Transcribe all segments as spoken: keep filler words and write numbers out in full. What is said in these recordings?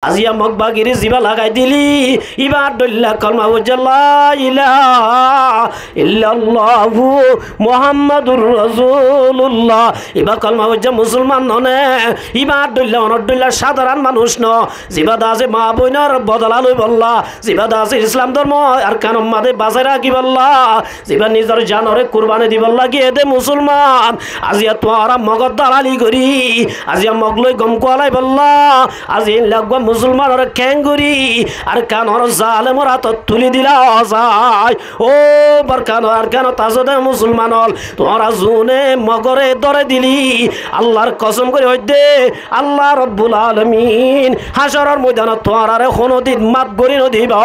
Aziya Mog bagiri zibá lagai dili, ibá dhoilla kolma foijjé, "La ilaha illallahu Muhammadur Rasulullah." Ibá kolma foijjé, musulman none. Ibá dhoilla, onor dhoilla sadaron manúc no. Zibá de asé maa boinor bodola loibolla, zibá de asé Islam dormo Arkanor maze basai rakibolla, zibá nizor janore kurbani dibolla giyé de musulman. Aziya tuáñra Mogor dalali gori, aziya Mog loi gom kualaibolla, aziya eilla eggúa musulmanore kengori Arkanor zalemor átot tuli dila ósai. Ó Arkanor, Arkanot asó de musulman ól, tuáñra zune Mogore dóri dili, Allar kosom gori hoidde, Allah Robbul Alamin hácoror moidanot tuáñrare honodin maf gori nodibo.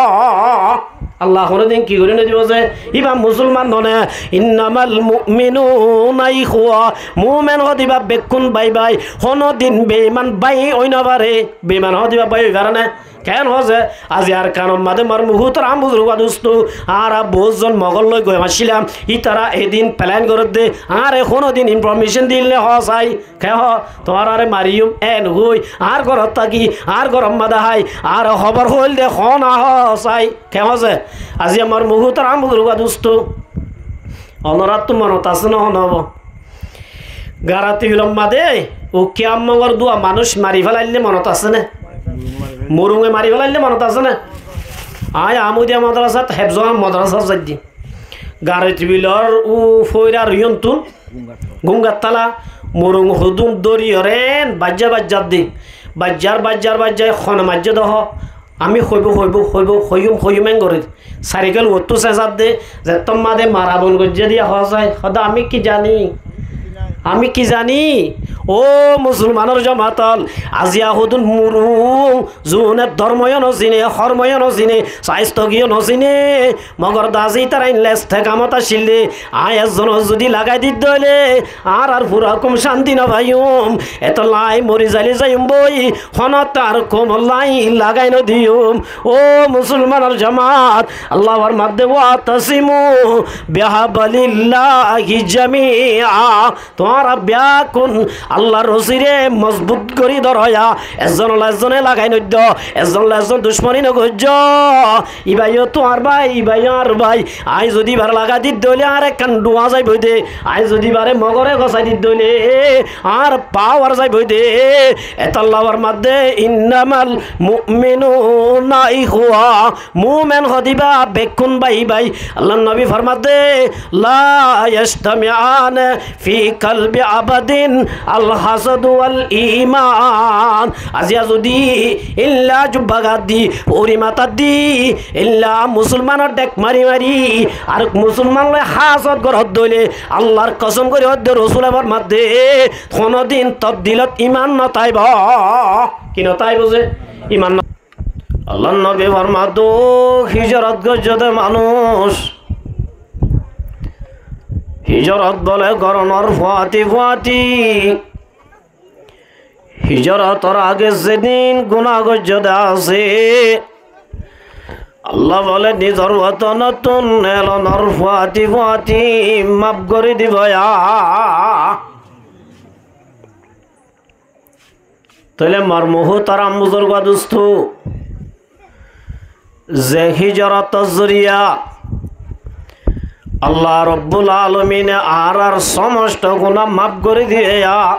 Allah honodin ki gori nodibo ze ibá musulman none. Innamal mu'minuna ikhwa. Mumen hodibá bekkún bái bái. Honodin beiman bái ói nofare. Beiman hodibá bái ói fare né? Ken hoó ze, azi Arkanor maze mor muhútaram buzurgo dustó, añára bout zon Mogor loi goi asílam, ítara edin plan gorédde, añáre honodin information dil né hoó sai, ke hoó, tuáñrare mariyum en hoi, añár górot táki, añár górot maze hái, añáre hóbor hoil de hoó na hoó sai, ke hoó ze, azi mor muhútaram buzurgo dustó, onoráttu monot asé né hono hoó? Garati bilor maze Ukkí Ammongor dua manúc mari felaile monot asé né? Murunge mari felaile monot asé né? Aññí Ahmodiya modrasat, Hefzon modrasat zaiddi. Garati bilor u foirar iyontun, Gungattala, murung hodún dóri oren baijja baijja di. Baijjar, baijjar, baijjar, hone maijjé de hoó. Ami hoibo, hoibo, hoibo, hoiyum, hoiyum en gorir. Sarikel uottú sesar de, zettót maze mara bon goijjé de hoó sai. Hoó de, ami ki zani? Ami ki zani? Ó musulmanor jomaat ól, aziya hodún murung, zune dormo yo no sine, hormo yo no sine, saisto ki yo no sine, Mogor de asé ítara illa istekamot accíl de, aññí ezzonor zodi lagai didde óile, añárar fura koum cánti no faiyum. Etolla aññí mori zaile zaiyum boi, honottu añár koumolla aññí lagai no diyum. Ó musulmanor jomaat, Allah formadde, "Wa'tasimu bihablillahi jami'a." Tuáñra beggún Allar rosire mozbut gori dóro ya. Ezzonolla ezzone lagai no dó, ezzonolla ezzon ducmoni no goijjó. Ibá yó tuáñr bái, ibá yó añár bái. Aññí zodi ibáre lagai didde óile añár ekkán dhuá zaiboi de. Aññí zodi ibáre Mogore gosai didde óile añár pawar zaiboi de. Etolla Allah formadde, "Innamal mu'minuna ikhwa." Mumen hodibá bekkún bái bái. Allar nobi formadde, "La yajtami'ani fi qalbi abdin al-hasadu wal iman." Aziya zodi illa jubba gat di, uri matát di, illa musulmanor dhek mari mari, ar musulman loi hasad goródde óile, Allar kosom gori hoódde, Rosule formadde, honodin tor dilot iman no táibo. Ki no táibo ze? Iman no Allar nobi formadde, hijrot goijjé de manúc, hijrot bole goronor fuati fuati, hijrotor age zedin guná goijjé de asé, Allah bole nizor wotonottún elonor fuati fuati maf gori dibo ya. Tóile mor muhútaram buzurgo dustó, ze hijrotor zoriya Allah Robbul Alamine añárar somosto guná maf gori diye ya.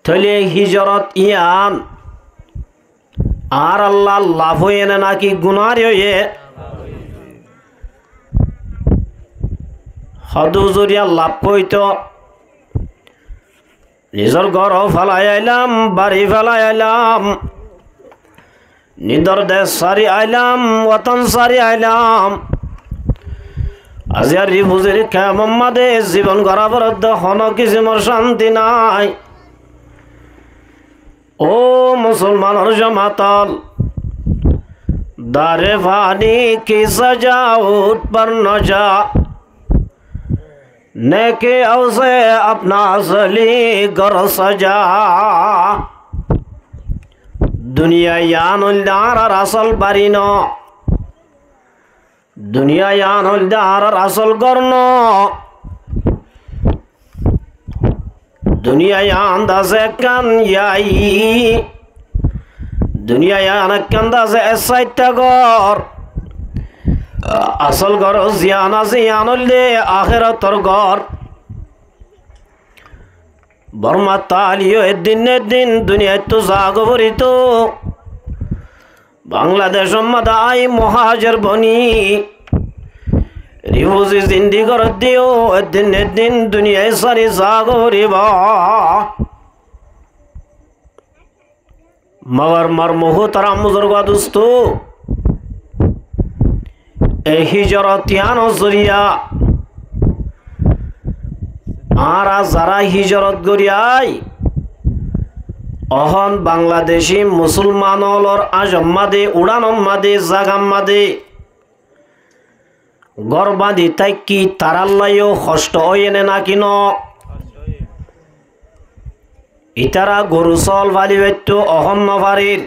Tóile hijrot iyan añárar laf óiye né náki gunári óiye? Hodú zoriya laf óito. Nizor gór felai ailam, bari felai ailam, nizor dec sári ailam, woton sári ailam. Aziya rifuzir kemor maze zibon gora foredde, hono kisimor cánti nai. Ó musulmanor jomaat ól, dare faní ki saja, uth par no ja, neki ause apna asli gór saja. Duniya iyan óilde añárar asól bari no. Duniya iyan óilde añárar asól gór no. Duniyai yián dase ekkán yai. Duniyai yián ekkán dase ek saitta gór. Asól gór ziyán asé yián óilde ahérator gór. Bormattú aileyó eddin eddin duniyaittú zagói foribóu. Bangladecór máze aái muhájer boni rifuzi zindigi goródde yó eddin eddin duniyai sári zagói foribóu. Mogor mor muhútaram buzurgó dustó, e híjorot yiánor zoriya añára zará híjorot gorí aái, ehón Bangladeci musulman ólor áñcor máze, uçánor máze, zagar máze gór bañdí táikki tarálla yó hoctó óiye né náki noó? Ítara goru sóol fali faittó, ehón nofarér.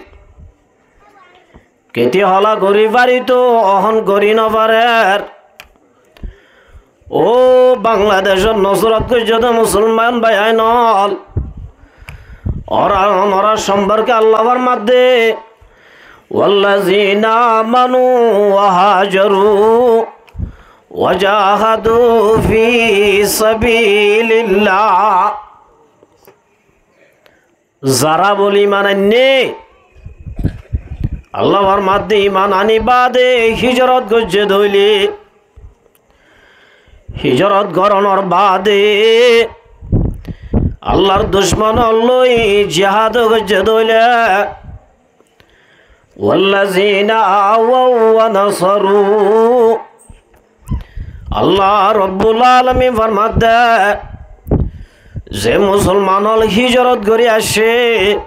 Keti hola gorí faritó, ehón gorí nofarér. Óu Bangladecót nosórot goijjó dé musulman bái ainól, órar, órar somporke Allah formadde, والذين آمنوا وهاجروا وجاهدوا في سبيل الله. Zará bóli iman ainné, Allah formadde iman aní baade híjorot goijjé dé óile, híjorot gorónor baade Allahr ducmon ókkol loi jihad goijjé dé óile, والذين آووا ونصروا. Allah Rabbul Alamin formadde, ze musulman ól híjorot gorí aiccé,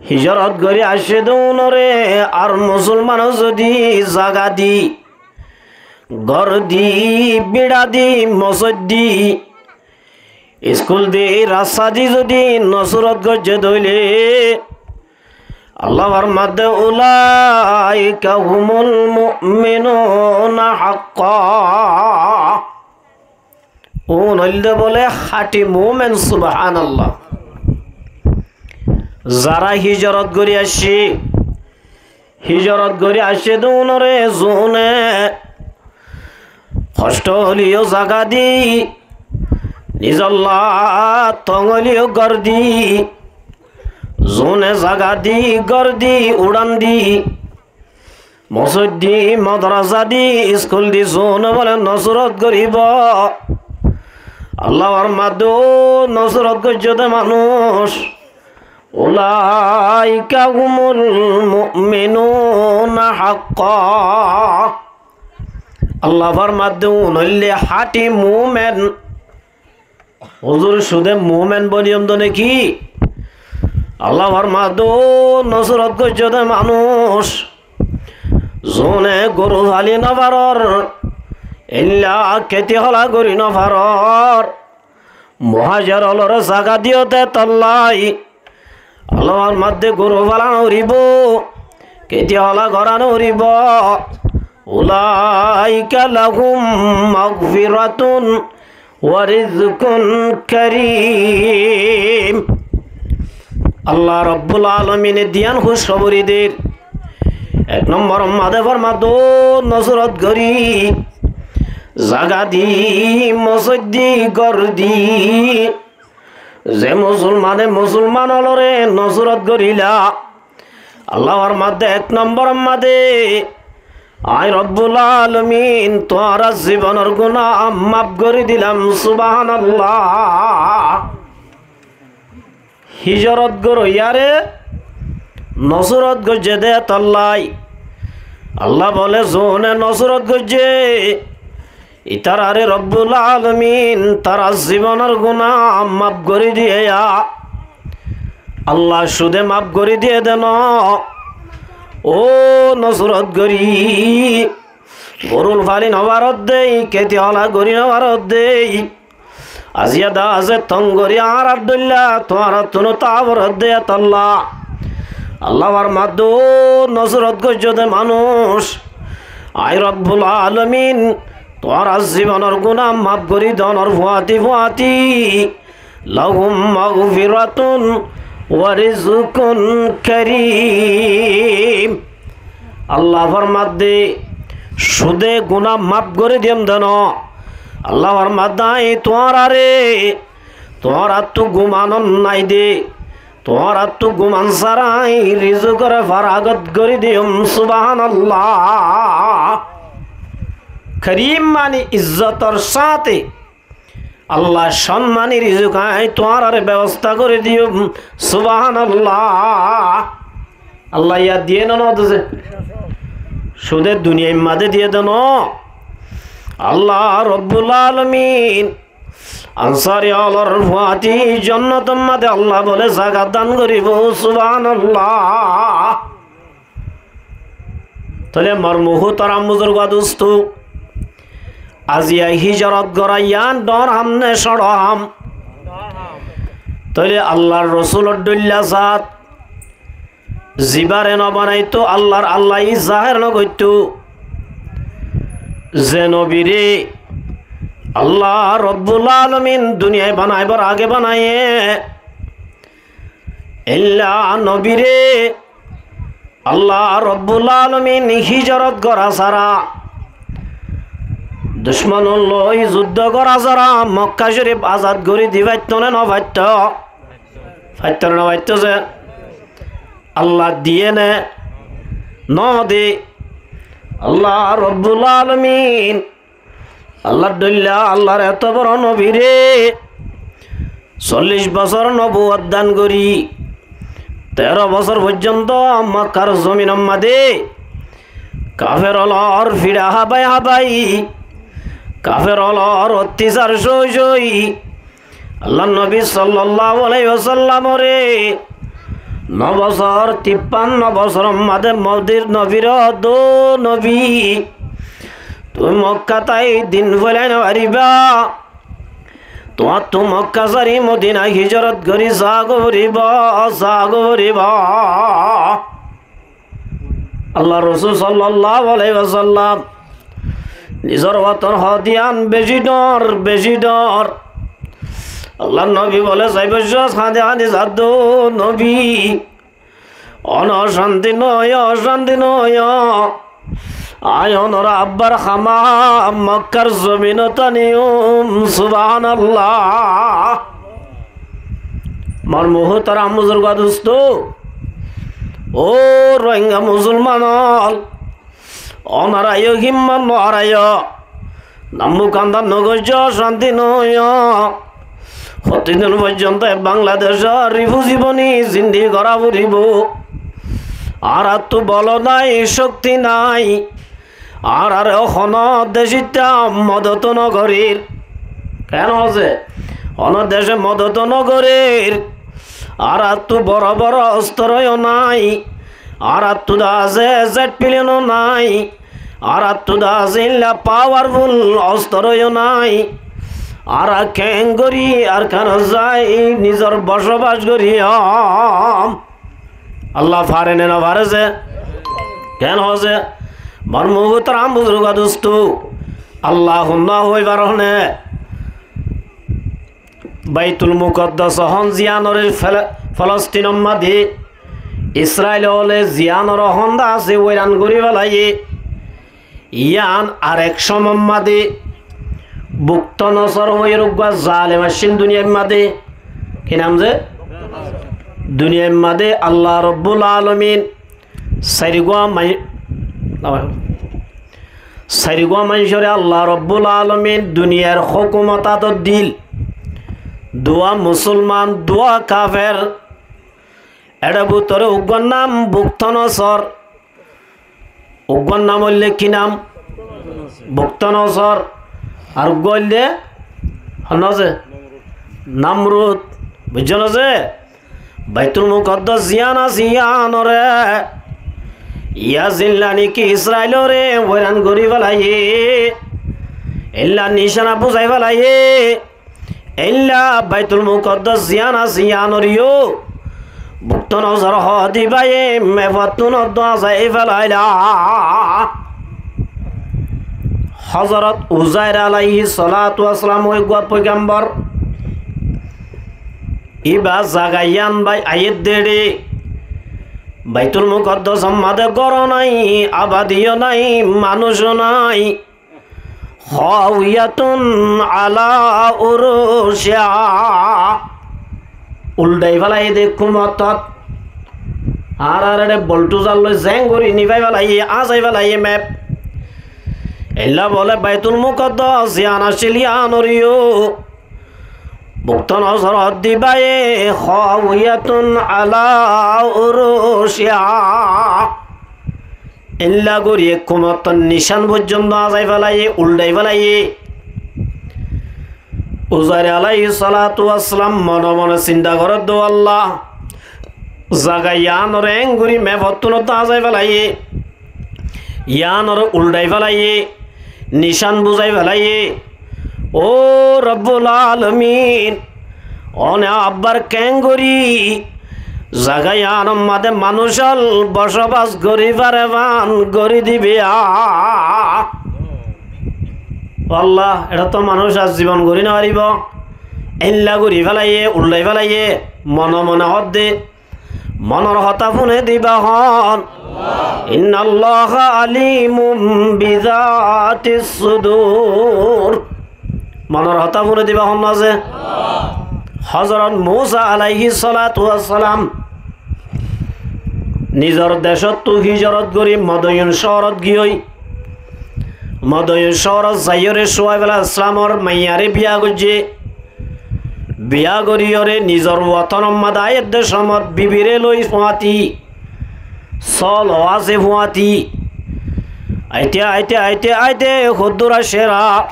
híjorot gorí aiccé dé únoré ar musulman zodi zaga di, gór di, bíça di, mosóid di, iskul di, rasta di zodi nosórot goijjé dé óile, Allah formadde, أولئك هم المؤمنون حقا. Óun óilde bóle háñti muúmen, subhánallah. Zará híjorot gorí aiccé, híjorot gorí aiccé dé únoré zune hoctó óileyó zaga di, nizolla tong óileyó gór di, zune zaga di, gór di, uçán di, mosóid di, modorasa di, iskul di, zune bóle nosórot goríbou, Allah formadde, óu nosórot goijjó dé manúic, أولئك هم المؤمنون حقا. Allah formadde, óun óilde háñti muúmen. Huzur, cúde muúmen bóli yóm dé né ki? Allah formadde, óu nosórot goijjó dé manúic, zune goru fali nofarór, eilla keti hola gorí nofarór, muhájer óloré zaga diyó dé tollái Allah formadde goru fala noforibóu, keti hola gorá noforibóu. أولئك لهم مغفرة ورزق كريم. Allah Rabbul Alamine diyan húcfori der. Ek nombor mazé formadde, óu nosórot gorí, zaga di, mosóid di, gór di, ze musulmane musulman óloré nosórot goríla, Allah formadde ek nombor mazé, añí Rabbul Alamin tuáñrar zibonor guná maf gorí dilam, subhánallah. Híjorot goróyaré nosórot goijjé dé tollái. Allah bóle, zune nosórot goijjé, ítararé Rabbul Alamin tarár zibonor guná maf gorí diyé. Allah cúde maf gorí diyé dé noó, óu nosórot gorí goru fali nofaródde, keti hola gorí nofaródde, aziya dase tong gorí añárar dóilla tuáñrattún táa foredde tollá. Allah formadde, óu nosórot goijjó dé manúic, añí Rabbul Alamin tuáñrar zibonor guná maf gorí donor fuáñti fuáñti لهم مغفرة ورزق كريم. Allah formadde, cúde guná maf gorí diyum de no. Allah formadde, añí tuáñrare, tuáñrattú guman nái de, tuáñrattú guman sára añí rizukore faragot gorí diyum. Subhanallah. Karim mani izzotor sáte Allah cónmani rizuk añí tuáñrare bebosta gorí diyum. Subhanallah. Allah yá diyé no, no diyé? Cúde duniyair mazé diyé de no. Allah Robbul Alamin Ansari ólor fuáñti jonnotor mazé Allah bóle zaga dan goríbo. Subhanallah. Tóile mor muhútaram buzurgó dustó, aziya híjorot gorá yián dhoóñr ham né cóñço ham? Tóile Allar Rosúlor dhóilla saát, zibáre no banaitó Allar Allaye zahér no goittó, ze nobiré Allah Robbul Alamin duniyai banaibór age banaiyé, éilla nobiré Allah Robbul Alamin híjorot gorá sára, ducmon loi zuddó gorá sára Mokká Corif azad gorí di faittó né no faittó? Faittó né no faittó ze? Allah diyé né no de? Allah Robbul Alamin Allar dhóilla, Allar eto boro nobiré sollic bosór nobuwot dan gorí, teró bosór foijjonto Mokkar zominor mazé kafer ólor fiça hábai hábai, kafer ólor ottisar sói sói, Allar nobi sollallahu alaihi wasallamoré no bosór, tippanno bosóror mazé modir nobiré hoó, "Ó nobi, tuñí Mokká tái din foilai no faribá. Tuáñttu Mokká sári Modina híjorot gorí zagói foribó, zagói foribó." Allar Rosúl sollallahu alaihi wasallam nizor woton hoó de yián beci dhoóñr, beci dhoóñr. Allar nobi bóle, saibóccos hañdi hañdi zadde, "Ó nobi, one ocánti no óiyo, ocánti no óiyo. Añí onor abbar háma Mokkar zominot aniyum." Subhanallah. Mor muhútaram buzurgó dustó, ó Rohingya musolman ól, onorá yó himmot no háraiyó, nam muk andár no goijjó, ocánti no óiyo. Hotidin foijjonto Bangladecót rifuzi boni zindigi gorá foribó. Añáráttu bol nái, cókti nái. Añáráre honó decitta modot no gorér. Keén hoó ze? Honó dece modot no gorér. Añáráttu boro boro ostoro yó nái. Añáráttu de asé zet pileno nái. Añáráttu de asé éilla pawarful ostoro yó nái. Añára keéngorí Arkanot zai nizor bocobac goijjum? Allah fare né no fare ze? Keén hoó ze? Mor muhútaram buzurgó dustó, Allah honnúa hoói faro né? Baitul Mukaddas hon ziyanore Fal-, Falostinor mazé Israil óle ziyanore hondá asé weiran gorí felaiyé. Yián arek cómor mazé Buktonosor hoiyóre uggúa zalem accíl duniyair mazé. Ki nam ze? Duniyair mazé Allah Robbul Alamin sairgúa mai-, sairgúa maincóre Allah Robbul Alamin duniyair hókumot adot diíl. Duwá musolman, duwá kafer. Éçe bútore uggúar nam Buktonosor. Uggúar nam óilde ki nam? Buktonosor. Ar uggúa óilde, honnúa ze? Namrud. Buijjó né ze? Baitul Mukaddas ziyán asé yíanoré, yá zilla niki Israiloré weiran gorí felaiyé, éilla nicána buzái felaiyé, éilla Baitul Mukaddas ziyán asé yíanoré yó Buktonosor hoóde báiye mefattún dóñzai felailá. Hozorot Uzair alaihis solatu wassalam ói uggúa foigambor. Íba zaga yián bái aiyér dé ré. Baitul Mukaddasor mazé gór ó nái, abadi yó nái, manúic ó nái. Khawiyatun ala urushiha. Uldhai félaiyé dé ekku mottót. Añárar eçé bolthuzar loi zeng gorí nifai félaiyé, asái félaiyé mep. Eilla bóle Baitul Mukaddas yián accíl yiánoré yó Buktonozor hoddé báiye, khawiyatun ala urushiha. Éilla gorí ekku mottór nicán foijjonto asái félaiyé, uldhai félaiyé. Uzair alaihissalatu wassalam mone mone sinta gorédde, Allah, zaga yiánoré engorí mefottún asái félaiyé. Yiánoré uldhai félaiyé, nicán buzái félaiyé. Ó Rabbul Alamin, one abbar keéngorí zaga yiánor mazé manúic ól bocóbas gorí fare fán gorí dibe. Allah, eçé tó manúic ar zibon gorí nofaribó. Éilla gorí félaiyé, uldhai félaiyé, mone mone hoódde. Monor hotá fúne diba hon. Innallaha alimun bizatis sudur. Monor hotá fúne diba hon na ze. Hozorot Musa alaihissalatu wassalam nizor decóttu hijorot gorí Modiyun cóorot giyói. Modiyun cóorot zaiyóre Cuaib alaihissalamor maiyaré biya goijjé. Biya goríyoré nizor wotonor mazé aiyér dé somot bibiré loi fúañti, sóol asé fúañti. Aite, aite, aite, aite hoddúr aiccé ra.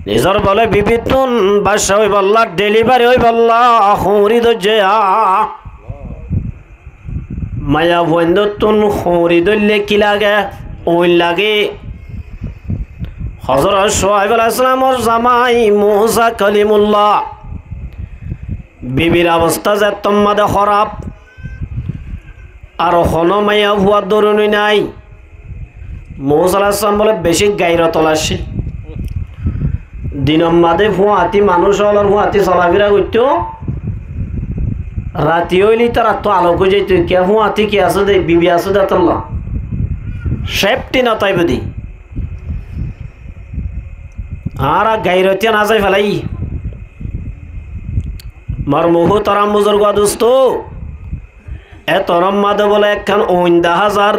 Nizor bóle bibittún bacca óibolla, dhelibari óibolla hoñri dóijje. Maiyafuaindóttun hoñri dóille ki lage? Uin lage. Hozorot Cuaib alaihissalamor zamai Musa Kalimullah. Bibir obostá zettómma de hóraf. Ar honó maiyafuar dóronoi nái. Musa alaihissalam bóle beci gairot ól aiccé. Dinor mazé fúañti manúic ólor fúañti solafira goittó. Rati óile ítarattu alok ói zaito. Kiyá fúañti ki asé dé, bibi asé dé tolla. Sefti no táibo dé. Añára gairot yián asái félaiyí. Mor muhútaram buzurgua dustó. Etór mazé bóle ekkán uin daházar.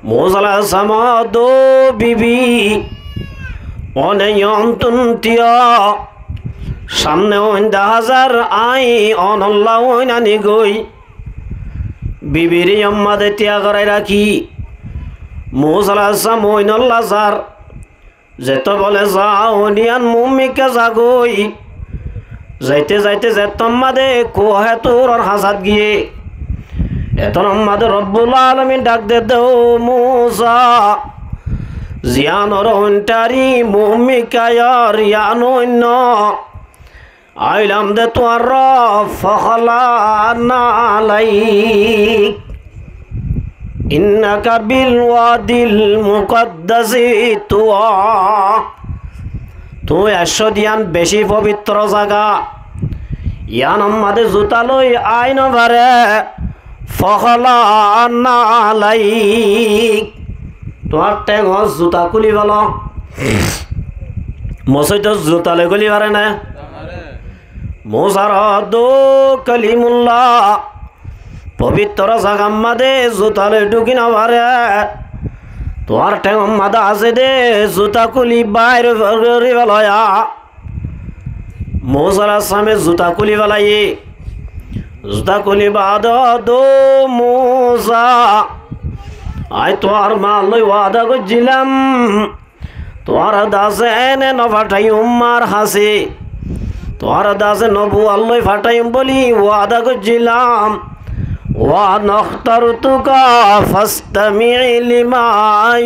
Musa alaihissalam hoódde, "Ó bibi, one yóntun tíyo, samne oin daházar, aññí onolla oin anigói." Bibiré yómma de tíya gorái rakí, Musa alaihissalam oinolla zar. Zetó bóle za, oin yián muúmikká zagói. Zaite zaite zettómma de Kuhe Turor hañsat giyé. Etómma de Robbul Alamin dhak dedde, "Ó Musa, ziyánor oin thári muúmikká yór, yián oin no. Aññí óilam de tuáñr Rob, fakhla'na alaik. Innaka bil wadil muqaddasi tuwa." Tuñí aiccó de yián beci fobitro zaga. Yiánor mazé zuta loi ai no fare. Fakhla'na alaik. Tuáñr théngor zuta kúli felo. Mosóidot zuta loi góli fare né? Musar hoódde, "Kalimullah, fobitro zagar mazé zuta loi dhúki no fare. Tuáñr théngor mazé asé dé, zuta kúli bair gorí felo." Musa alaihissalame zuta kúli felaiyé. Zuta kúli baade hoódde, "Ó Musa, aññí tuáñr maa loi wada goijjílam, tuáñr dase ene no fathaiyum añár hañsé. Tuáñr dase nobuwat loi fathaiyum bóli wada goijjílam. Wa ana ikhtartuka fastami' lima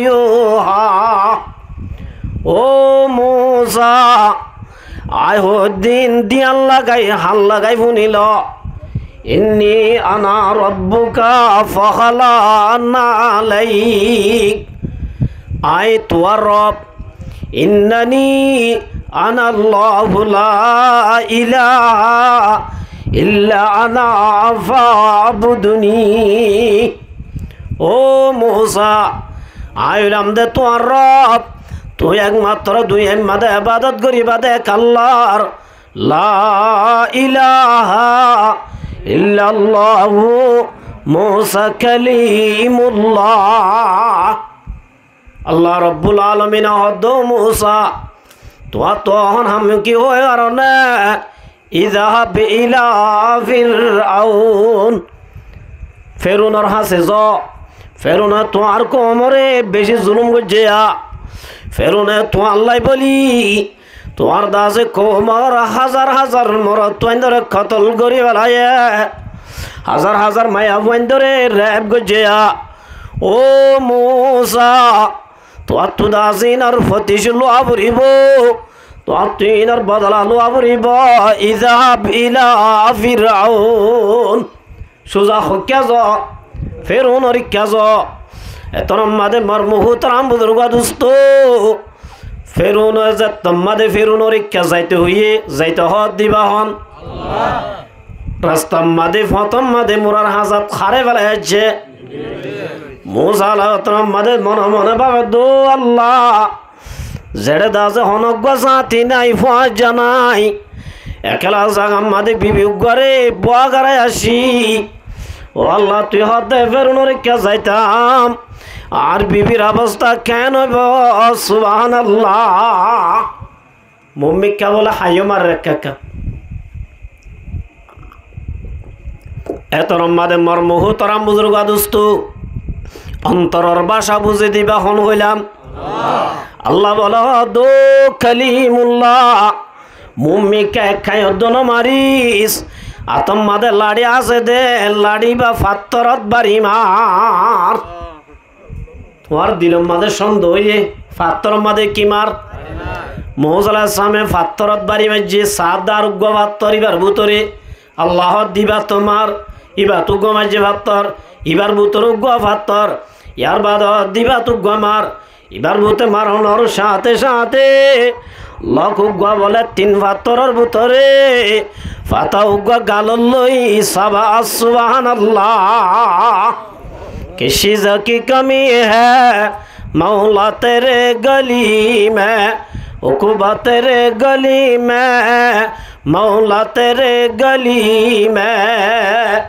yuha." Ó Musa, aññí hoódde, diyan lagai, han lagai fúnilo. Inni ana rabbuka fakhla'na alaik. Aññí tuáñr Rob. Innani أنا الله لا إله إلا أنا فاعبدني. Ó Musa, aññí óilam de tuáñr Rob, tuñí ekmattro dui aimma de ebadot goríba de ek Allar. لا إله إلا الله موسى كليم الله. Allah Robbul Alamine hoódde, Ó Musa, tuáñttu ehón ham ki hoói faronné? اذهب إلى فرعون. Ferunor hañsé zoó. Ferune tuáñr koumoré bicí zulúm goijjé yá. Ferune tuáñllai bóli tuáñr daze koumor házar házar morotfuaindóre kotol gorí felaiyé, házar házar maiyafuaindóre rep goijjé yá. Ó Musa, tuáñttu daze inor foticud luwa foribóu, tuáñttu inor bodola luwa foribóu. اذهب إلى فرعون. Suza hoikká zoó, Ferunor ikká zoó. Etór mazé mor muhútaram buzurgú dustó, Ferune zettór mazé Ferunor ikká zaito hoiyé, zaito hoódde íba hon? Rastar mazé, foñtór mazé murar hañsat haré felaiyé. Musa aláihissalam mazé mone mone báfedde, Ó Allah, zeçé daze honó uggúa sáñti nái, fuañijja nái, ekéla zagar mazé bibi uggúare búa goráiya aiccé. Ó Allah, tui hoódde Ferunor ikká zaitam, añár bibir obosta keén óibo? Subhánallah. Muúmikká bóle haiyó marer ekká ekká. Etór mazé mor muhútaram buzurgú dustó, ontoror báca buzí de íba hon hoilam? Allah bóle, Ó Kalimullah, muúmikká ekká hoódde no maris, añár át mazé laçí asé dé, laçí íba fattór ot bari mar. Tuáñr dilor mazé cóndo óiye, fattór mazé ki mar? Musa aláihissalame fattór ot bari maijjé, saádde ar uggúa fattór íbar bútore. Allah hoódde íbat mar, íbat uggúa maijjé fattór, íbar bútore uggúa fattór, yárbaade hoódde íbat uggúa mar, íbar bútore maronor cáñte cáñte lok uggúa bóle tin fattóror bútore fata uggúa galot loi sába. Subhánallah. کسی کی کمی ہے مولا تیرے گلی میں، عقبیٰ تیرے گلی میں، مولا تیرے گلی میں۔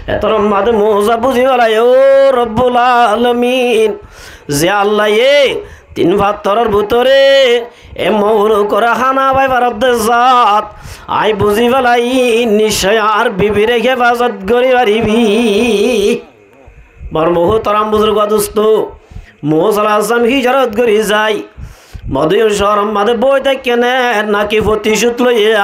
Etór mazé Musa buzí félaiye, Ó Robbul Alamin, ze Allaye tin fattóror bútore e moulukore hána bái faredde zat, aññí buzí félaiyi, niccói añár bibire hefazot gorí faribí. Mor muhútaram buzurgú dustó, Musa aláihissalam híjorot gorí zai Modiyón cóorór mazé bói táikke né náki foticud loiyé?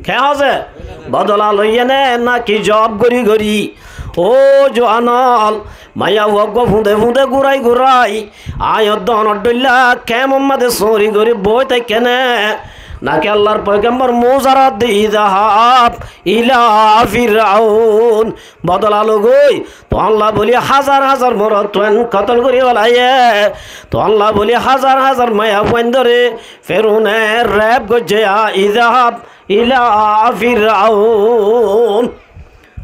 Keén hoó ze? Bodola loiyé né náki job gorí gorí? Ó juwan ól, maiyafua uggúa fuñde fuñde gúrai gúrai aññí hoódde onor dhoilla kemor mazé sóori gorí bói táikke né? Náki Allar foigambor Musare hoódde اذهب إلى فرعون. Bodola logói, tuáñlla bóli házar házar morotfuain kotol gorí félaiye, tuáñlla bóli házar házar maiyafuaindóre Ferune rep goijjé. اذهب إلى فرعون.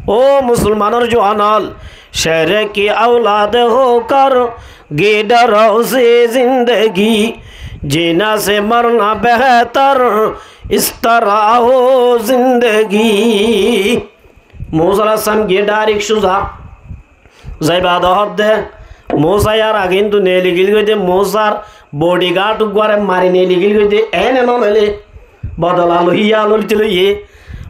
Ó musulmanor juwan ól, شیر کی اولاد ہو کر گیڈر روزی زندگی، جینے سے مرنا بہتر اس طرح ہو زندگی. Musa aláihissalam giyé dháirek cúza. Zaibaade hoódde, Musa yar age kintu neeli gil goi de, Musar bodigard uggúare mari neeli gil goi de, ene no neele. Bodola loiyé, lolti loiyé.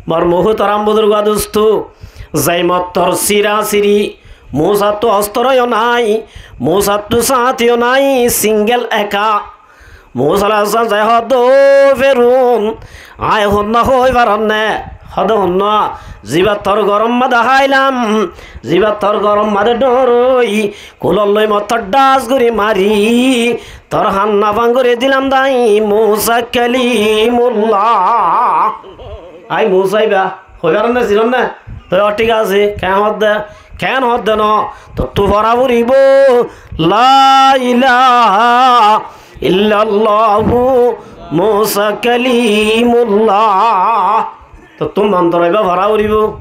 Mor muhútaram buzurgú dustó, zai mottor sirasiri, Musattu ostoro yó nái, Musattu sáñti yó nái, singel eka. Musa aláihissalam zai hoódde, Ó Ferun, aññí honnúa hoói faronné? Hoódde honnúa, zibá tor góror mazé háilam, zibá tor góror mazé dhoóñroi, kulor loi mottor dhas gorí mari, tor han nafan gorí dilam dé aññí Musa Kalimullah. Aññí Musa íba hoói faronné, sinonné? Toi ó thík asé, keén hoódde, keén hoódde noó, tottú fora foribóu, لا إله إلا الله Musa kalimullah. Tottú mondor óiba fora foribó.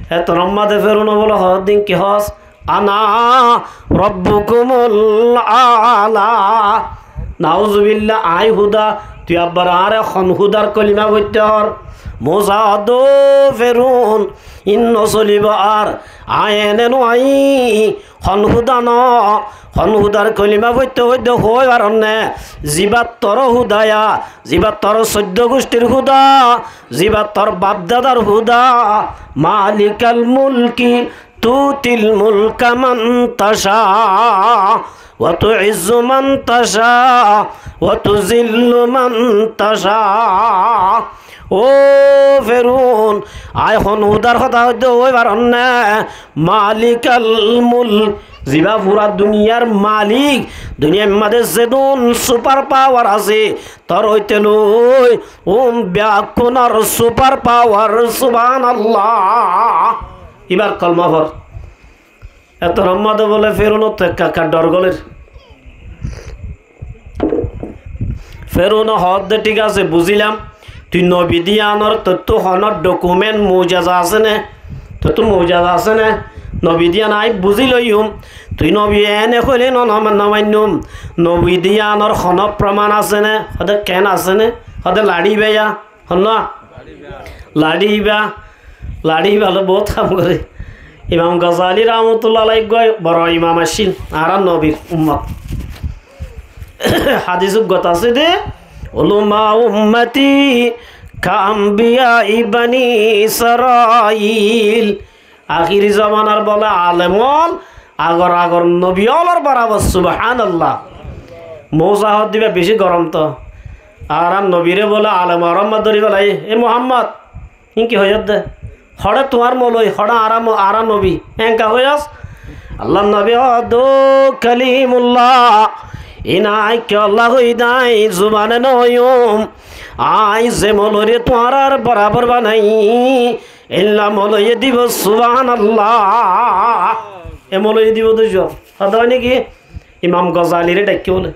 Hétorom mazé Ferune bóle hoóddin ki hoós? Ana rabbukumul aala. Nauzubillah, aññí Húda, tui abbar añáre hon Húdar kolima foittór. Musa hoódde, ó Ferun, ín nosolibó ar, aññí ene no aññí hon Húda no, hon Húdar kolima foittó foittó hoói faronné, zibá toró Húda ya, zibá tor soiddó gucthír Húda, zibá tor bafdadar Húda, malikal mulki, tutil mulka man tasha, wa tuizzu man tasha, wa tuzillu man tasha. Ó Ferun, aññí hon Húdar hotá hoiddé hoói faronné, malikal mulk, zibá fura duniyar malik, duniyar mazé zedún super power asé, tor óite loi, um beggúnor super power, subhanallah. Íbar kolima for. Hétorom mazé bóle Ferunottu ekka ekka dhor golér. Ferune hoódde, thík asé, buzílam, tui nobi de yíanor tottú honó dokument mujiza asé né? Tottú mujiza asé né? Nobi de yían aññí buzí loiyum. Tui nobi ene hoilé no, no, no mainnum. Nobi de yíanor honó proman asé né? Hoódde keén asé né? Hoódde laçí baiya. Honnúa? Laçí íba, laçí íba loi bout ham goré. Imam Gozali rahmatullah alaih eggúa boro imam accíl, añárar nobir ummot. Hadis uggwat asé dé, ulama ummati ka ambiyai bani Israil. Ahéri zomanar bóle alem ól agor agor nobi ólor borabor, subhánallah. Mousa hoódde íba bicí gorom toó. Añárar nobiré bóle alem arómma dóri félaiyé, "É Muhámmad, ín ki hoiyós dé? Hoçé tuáñr moloi, hoçé añára mo-, añára nobi, énka hoiyós?" Allar nobi hoódde, "Ó Kalimullah, ín aññí kiyólla hoiyí dé, aññí zubane no hoiyúm. Aññí ze moloiré tuáñrár borabor banaiyí, éilla moloiye dibou, subhánallah." E moloiye dibou dé juab. Hotá hoói né ki? Imam Gozaliré dhaikké bóle.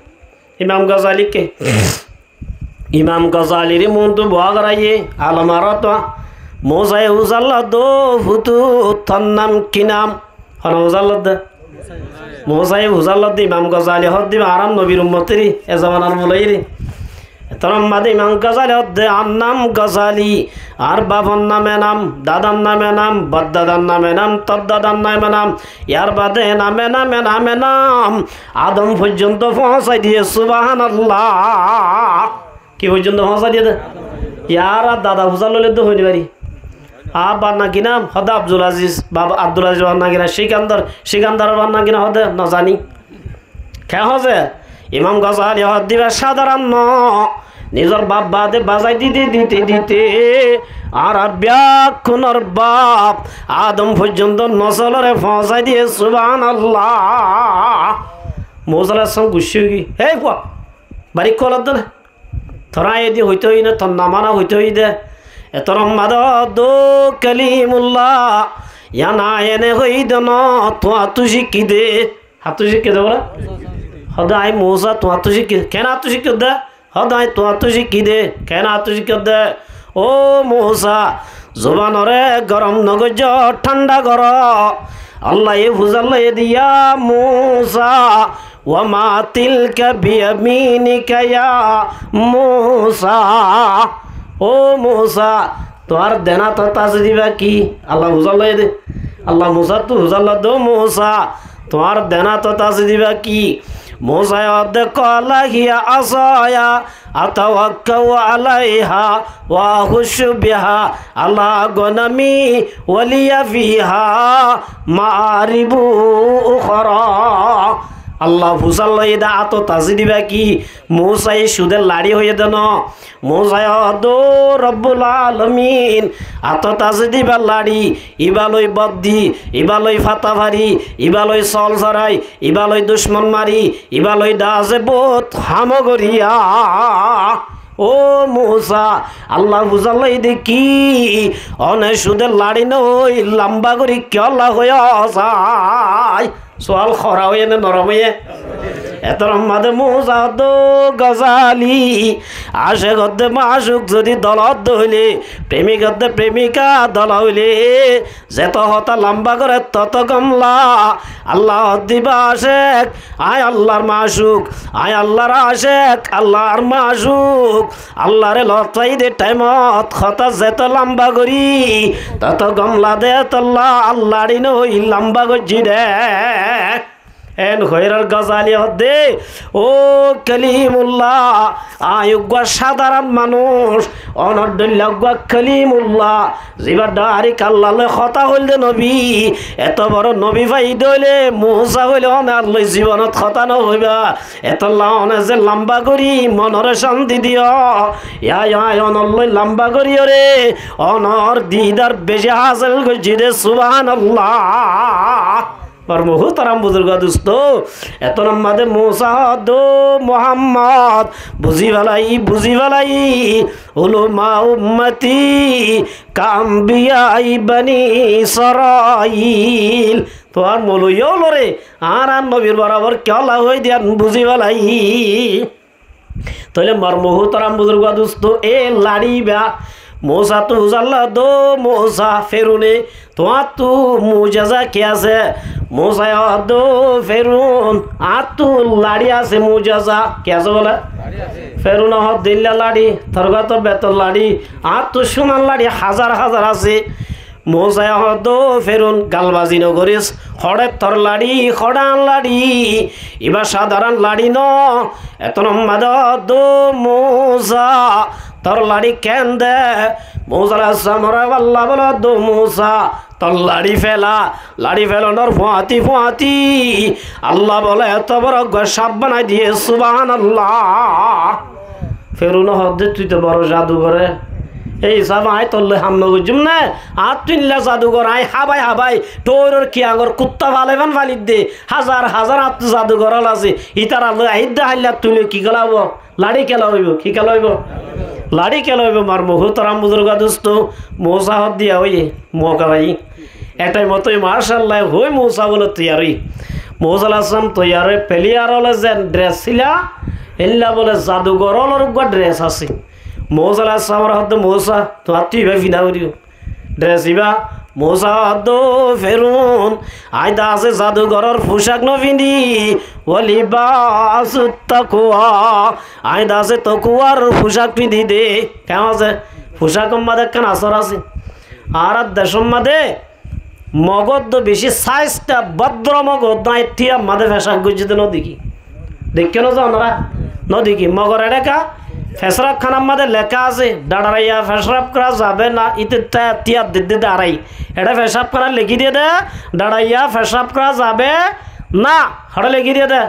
Imam Gozali ke? Imam Gozaliré muúntu buá goráiye, alem aróttua. Mousaye húzar loddé, "Ó futu, tor nam ki nam?" Hone húzar loddé? Mousaye húzar loddé, Imam Gozali hoódde íba añárar nobir ummotíri, e zomanar moloiyíri. Hétorom mazé Imam Gozali hoódde, "Añár nam Gozali, añár bafor nam enam, dadar nam enam, boddadar nam enam, tor dadar nam enam, yárbade enam, enam, enam, enam, Adom foijjonto foóñsai diyé, subhánallah." Ki foijjonto foóñsai diyé dé? Yára dada húzar loilé dé hoói no fari. Añár bafor nam ki nam? Hoódde Abdul Aziz. Baba Abdul Aziz, bafor nam ki nam? Sikandar. Sikandar, bafor nam ki nam? Hoódde no zani. Keén hoóse? Imam Gozali hoódde íba sádaron no. Nizor baf baade bazai dite, dite, dite, añára beggúnor baf Adom foijjonto nosoloré foóñsai diyé, subhánallah. Mousa alaihissalam guccá ói giyé, "Héi fua, bari kólar dé né? Toré aññí edi hoitó hoiyí né, tor nam añára hoitó hoiyí dé." Hétorom mazé hoódde, "Ó Kalimullah, yían aññí ene hoiyí dé no, tuáñttú cíkki dé." Háñttú cíkki dé bóle? Hoódde, "Aññí Mousa tuáñttú cíkki dé." Keén háñttú cíkki dé? Hoódde, "Aññí tuáñttú cíkki dé." Keén háñttú cíkki dé? Ó Mousa, zubanoré gorom no goijjó, thánda goró. Allaye húzar loiyé dé, "Ya Mousa, wa ma tilka biyaminika ya Mousa." Ó Mousa, tuáñr den átot asé dé íba ki? Allah húzar loiyé dé. Allah Mousáttu húzar loddé, "Ó Mousa, tuáñr den átot asé dé íba ki?" Mousaye hoódde, "Qala hiya asaya atawakkau alaiha wa ahushu biha ala ganami wa liya fiha ma'aribu ukhra." Allah húzar loiyé dé átot asé dé íba ki? Mousaye cúde laçí hoiyé dé no. Mousaye hoódde, "Ó Robbul Alamin, átot asé dé íba laçí, íba loi boddi, íba loi fata fari, íba loi sol sorai, íba loi ducmon mari, íba loi daze bout ham goríya." Ó Mousa, Allah húzar loiyé dé ki? One cúde laçí no hoi, lamba gorí kiyólla hoiyó sai? Sual hora óiye né norom óiye? Etór mazé Musa hoódde, Gozali, acek hoódde macuk zodi dola óile, premik hoódde premika dola óile, zeto hotá lamba goré toto gom lage. Allah hoódde íba acek, añí Allahr macuk, añí Allahr acek, Allahr macuk. Allahré lot faiyí de thaimot hotá zeto lamba gorí, toto gom lage de, etolla Allah laçí no ói lamba goijjí de. Eén hoiyóre Gozali hoódde, ó Kalimullah, añí uggúa sadaron manúic, onor dóilla uggúa Kalimullah, zibá dairek Allahr lói hotá hoil de nobi, eto boro nobi faiyí de óile, Musa hoilé one ar lói zibonot hotá no hoibá. Etolla one ze lamba gorí monoré cánti diyó, ya, ya, onor lói lamba goríyoré, onor didar beci hásil goijjí de, subhanallah. Mor muhútaram buzurgó dustó, etór mazé Musa hoódde, Muhammod, buzí félai, buzí félai, ulama ummati ka anbiya Bani Israil. Tuáñr moulovi ókkoloré añárar nobir borabor kiyólla hoói de yían buzí félai. Tóile mor muhútaram buzurgó dustó, e laçí íba Musattú fusár lagedde, Musa, Ferune, tuáñttu mujiza ki asé? Musaye hoódde, Ferun, añáttu laçí asé, mujiza. Ki asé bóle? Ferune hoódde, eilla laçí, torgá to betor laçí, añáttu cúnar laçí házar házar asé. Musaye hoódde, Ferun, galbazi no goris, hoçé tor laçí, hoçé añár laçí, ibá sadaron laçí no. Etór mazé hoódde, Musa, tor laçí keén de? Musa alaihissalamoré Allah bóle de, Musa, tor laçí féla, laçí félonor fuañti fuañti Allah bóle eto boro uggúa saf banai diyé, subhanallah. Ferune hoódde, tui to boro zadugor. Ei hísafe añí tollói ham no goijjúm né? Añáttu eilla zadugor añí hábai hábai, ṭoiror kiyangor kuttá fale fán fali de, házar házar añáttu zadugor ókkol asé, ítara lói aiyér de háilla tui lói ki kéla óibo? Laçí kéla óibo, ki kéla óibo? Laçí kéla óibo, mor muhútaram buzurgó dustó, Musa hoódde yá óiye, mouka faiyí. E thaimot ói, macállah, hoói Musa bóle toiyar óiye. Musa alaihissalam toiyar ói, peliyar ókkole zeén dres sila, eilla bóle zadugor ókkolor uggúa dres asé. Musa alaihissalamoré hoódde, Musa, tuáñttu ibá findá foribó. Dres ibá, Musa hoódde, Ferun, añí de asé zadugoror fucák no findí, wa libasut takwa, añí de asé tokuwar fucák findí de. Keén asé? Fucákor mazé ekkán asór asé. Añárar decór mazé Mogóttu bicí sáista bódro Mogóttu aññí tíyar mazé fecáf goijjé dé nodekí. Deikkó né ze onorá? Nodekí. Mogor eçé ká fecáfkánar mazé leká asé, dhaçaraiya fecáf gorá zabe na, íte tíyar dedde de arai. Eçé fecáfkána lekí diyé dé, dhaçaraiya fecáf gorá zabe na. Hoçé lekí diyé dé?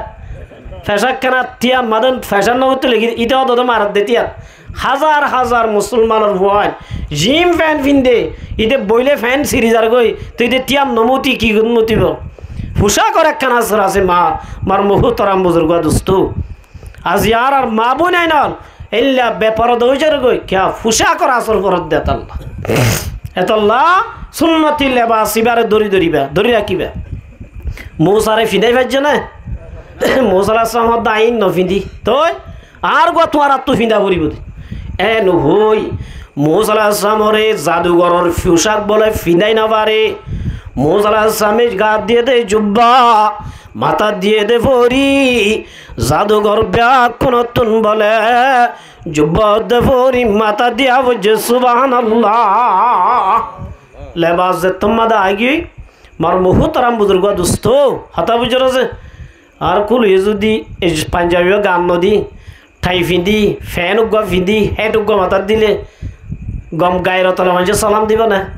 Fecáfkána tíyar mazé fecáf nogoitté lekí diyé, íte ódode maredde tíyar. Házar házar musolmanor fuain jin fent findé, íte boilé fent siri zargói, toi íte tíyar nomutí ki gún mutibó? Fucákor ekkán asór asé, ma, mar muhútaram buzurgó dustó. Aijja añárar ma boinain ól, éilla beporda ói zargói, kiyá fucákor asór foredde etolla. Etolla sunnoti lebas ibáre dóri dóriba, dóri rakíba. Musare findái faijjó né? Musa alaihissalam hoódde aññí nofindí. Toi? Añár uggúa tuáñrattú findá foribó de. Eén hoói, Musa alaihissalamoré zadugoror fucák bóle findái nofaré. Musa alaihissalame gaat diyé dé jubba, matát diyé dé fori, zadugor bekkúnottún bóle jubba hoódde fori matát diya foijjé, subhánallah. Lebas zettót mazé aigiyói, mar muhútaram buzurgó dustó, hotá buijjó né? Ar kúliyé zudi ei fainjabi uggúa gaat nodi, thañi findí, fent uggúa findí, héth uggúa matát dilé, gom gairotwala maincé salam dibó né?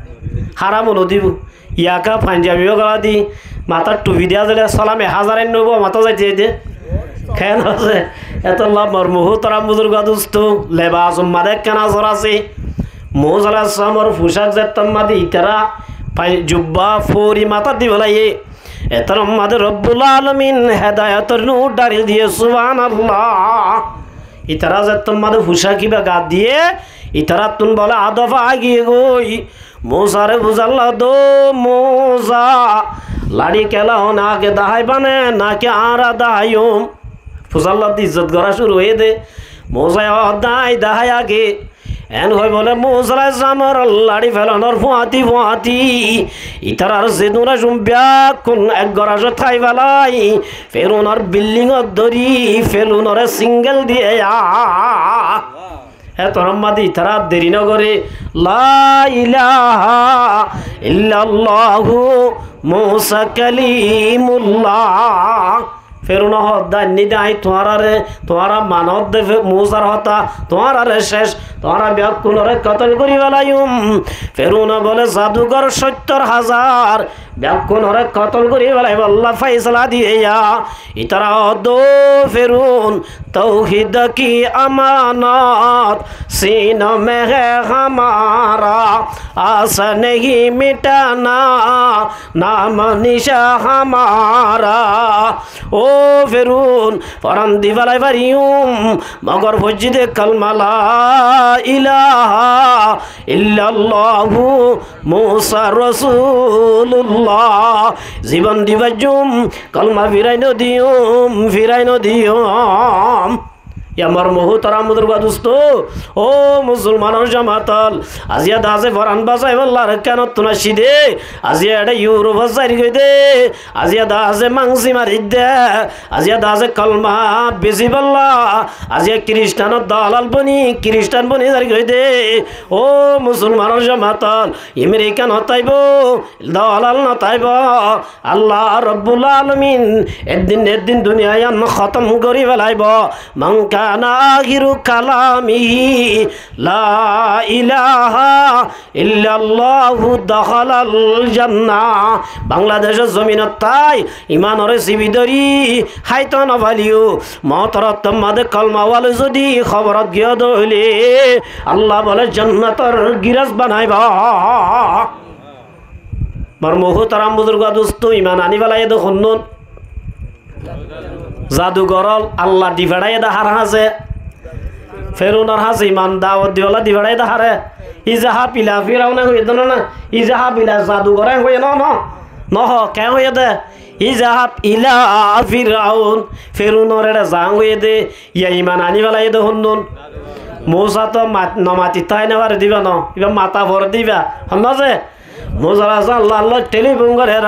Háram nodibó. Yaka fainjabi uggúa gola di, matát thufi diya zailé salam ek házar ain noóibo, matát zaite zaite. Keén asé? Etolla mar muhútaram buzurgó dustó, lebasor mazé ekkán asór asé. Musa alaihissalamor fucák zettót mazé itará fai-, jubba fori matát di felaiyé. Etar mazé Robbul Alamin hedayotor nur dhali diyé, subhánallah. Itará zettót mazé fucák ibá gaat diyé, itarattún bóle adof aigiyé goi. Musare buzár lagedde, Musa, laçí kéla one age daháiba né, náki añára daháiyum? Fusár ladde izzot gorá cúru óiye dé. Musá ye hoódde aññí daháiya ki? Eén hoi bóle Musa alaihissalamor laçi felonor fúañti fúañti itarar zedún asún beggún ek gorá cót hái félai, Ferunor bildingot dóri Ferunore singel diyé ya. Hé torár mazé itará deri nogoré, La ilaha illallahu Musa kalimullah. Ferune hoódde ainní dé aññí tuáñráre, tuáñra manódde Fe-, Musar hotá, tuáñráre céc, tuáñra beggúnoré kotol gorí felaiyum. Ferune bóle zadugor sóittor házar, beggúnoré kotol gorí felaibólla faisala diyé ya. Itara hoódde, Ó Ferun, توحید کی امانت سینوں میں ہے ہمارا، آس نہیں مٹانا نام نشاں ہمارا۔ Ó Ferun, foran di félai fariyum, mogor foijjí dé kalma la ilaha illallahu Musa Rosulullah. Zibon di faijjum, kalma firai nodiyum, firai nodiyum. Yá mor muhútaram buzurgó dustó, ó musulmanor jamaat ól, aijja de asé foran basaibólla Arkanottu aiccí dé, aijja eçé Yurofot zair goi dé, aijja de asé mangsi marir dé, aijja de asé kalma besibólla, aijja Kiristan dolal boni, Kiristan boni zair goi dé, ó musulmanor jamaat ól, Amerika no táibo, dolal no táibo, Allah Rabbul Alamin eddin eddin duniya yián hótom gorí félaibo. من كان آخر كلامه لا إله إلا الله دخل الجنة. Bangladecór zominot tái imanoré sibi dóri háito no faileyó, moótor ottór mazé kalma wala zodi hóborot giyé dé óile, Allah bóle jonnotor giras banaibo. Mor muhútaram buzurgó dustó, iman aní félaiye dé honnún? Zadugor ól Allah di feçáiye dé hár hañsé? Ferunor hañsé iman dawot dibolla di feçáiye dé háré? Izhab ila Firauna hoiyé dé no, no? Izhab ila zadugor hoiyé no, no? No hoó, keén hoiyé dé? Izhab ila Firaun. Ferunor eçé zaán hoiyé dé, yá iman aní félaiye dé honnún? Musa to mat-, no mati táki no fare dé íba no, íba mata fore dé íba. Honnúa ze? Musa alaihissalam Allar lói telifon gorer,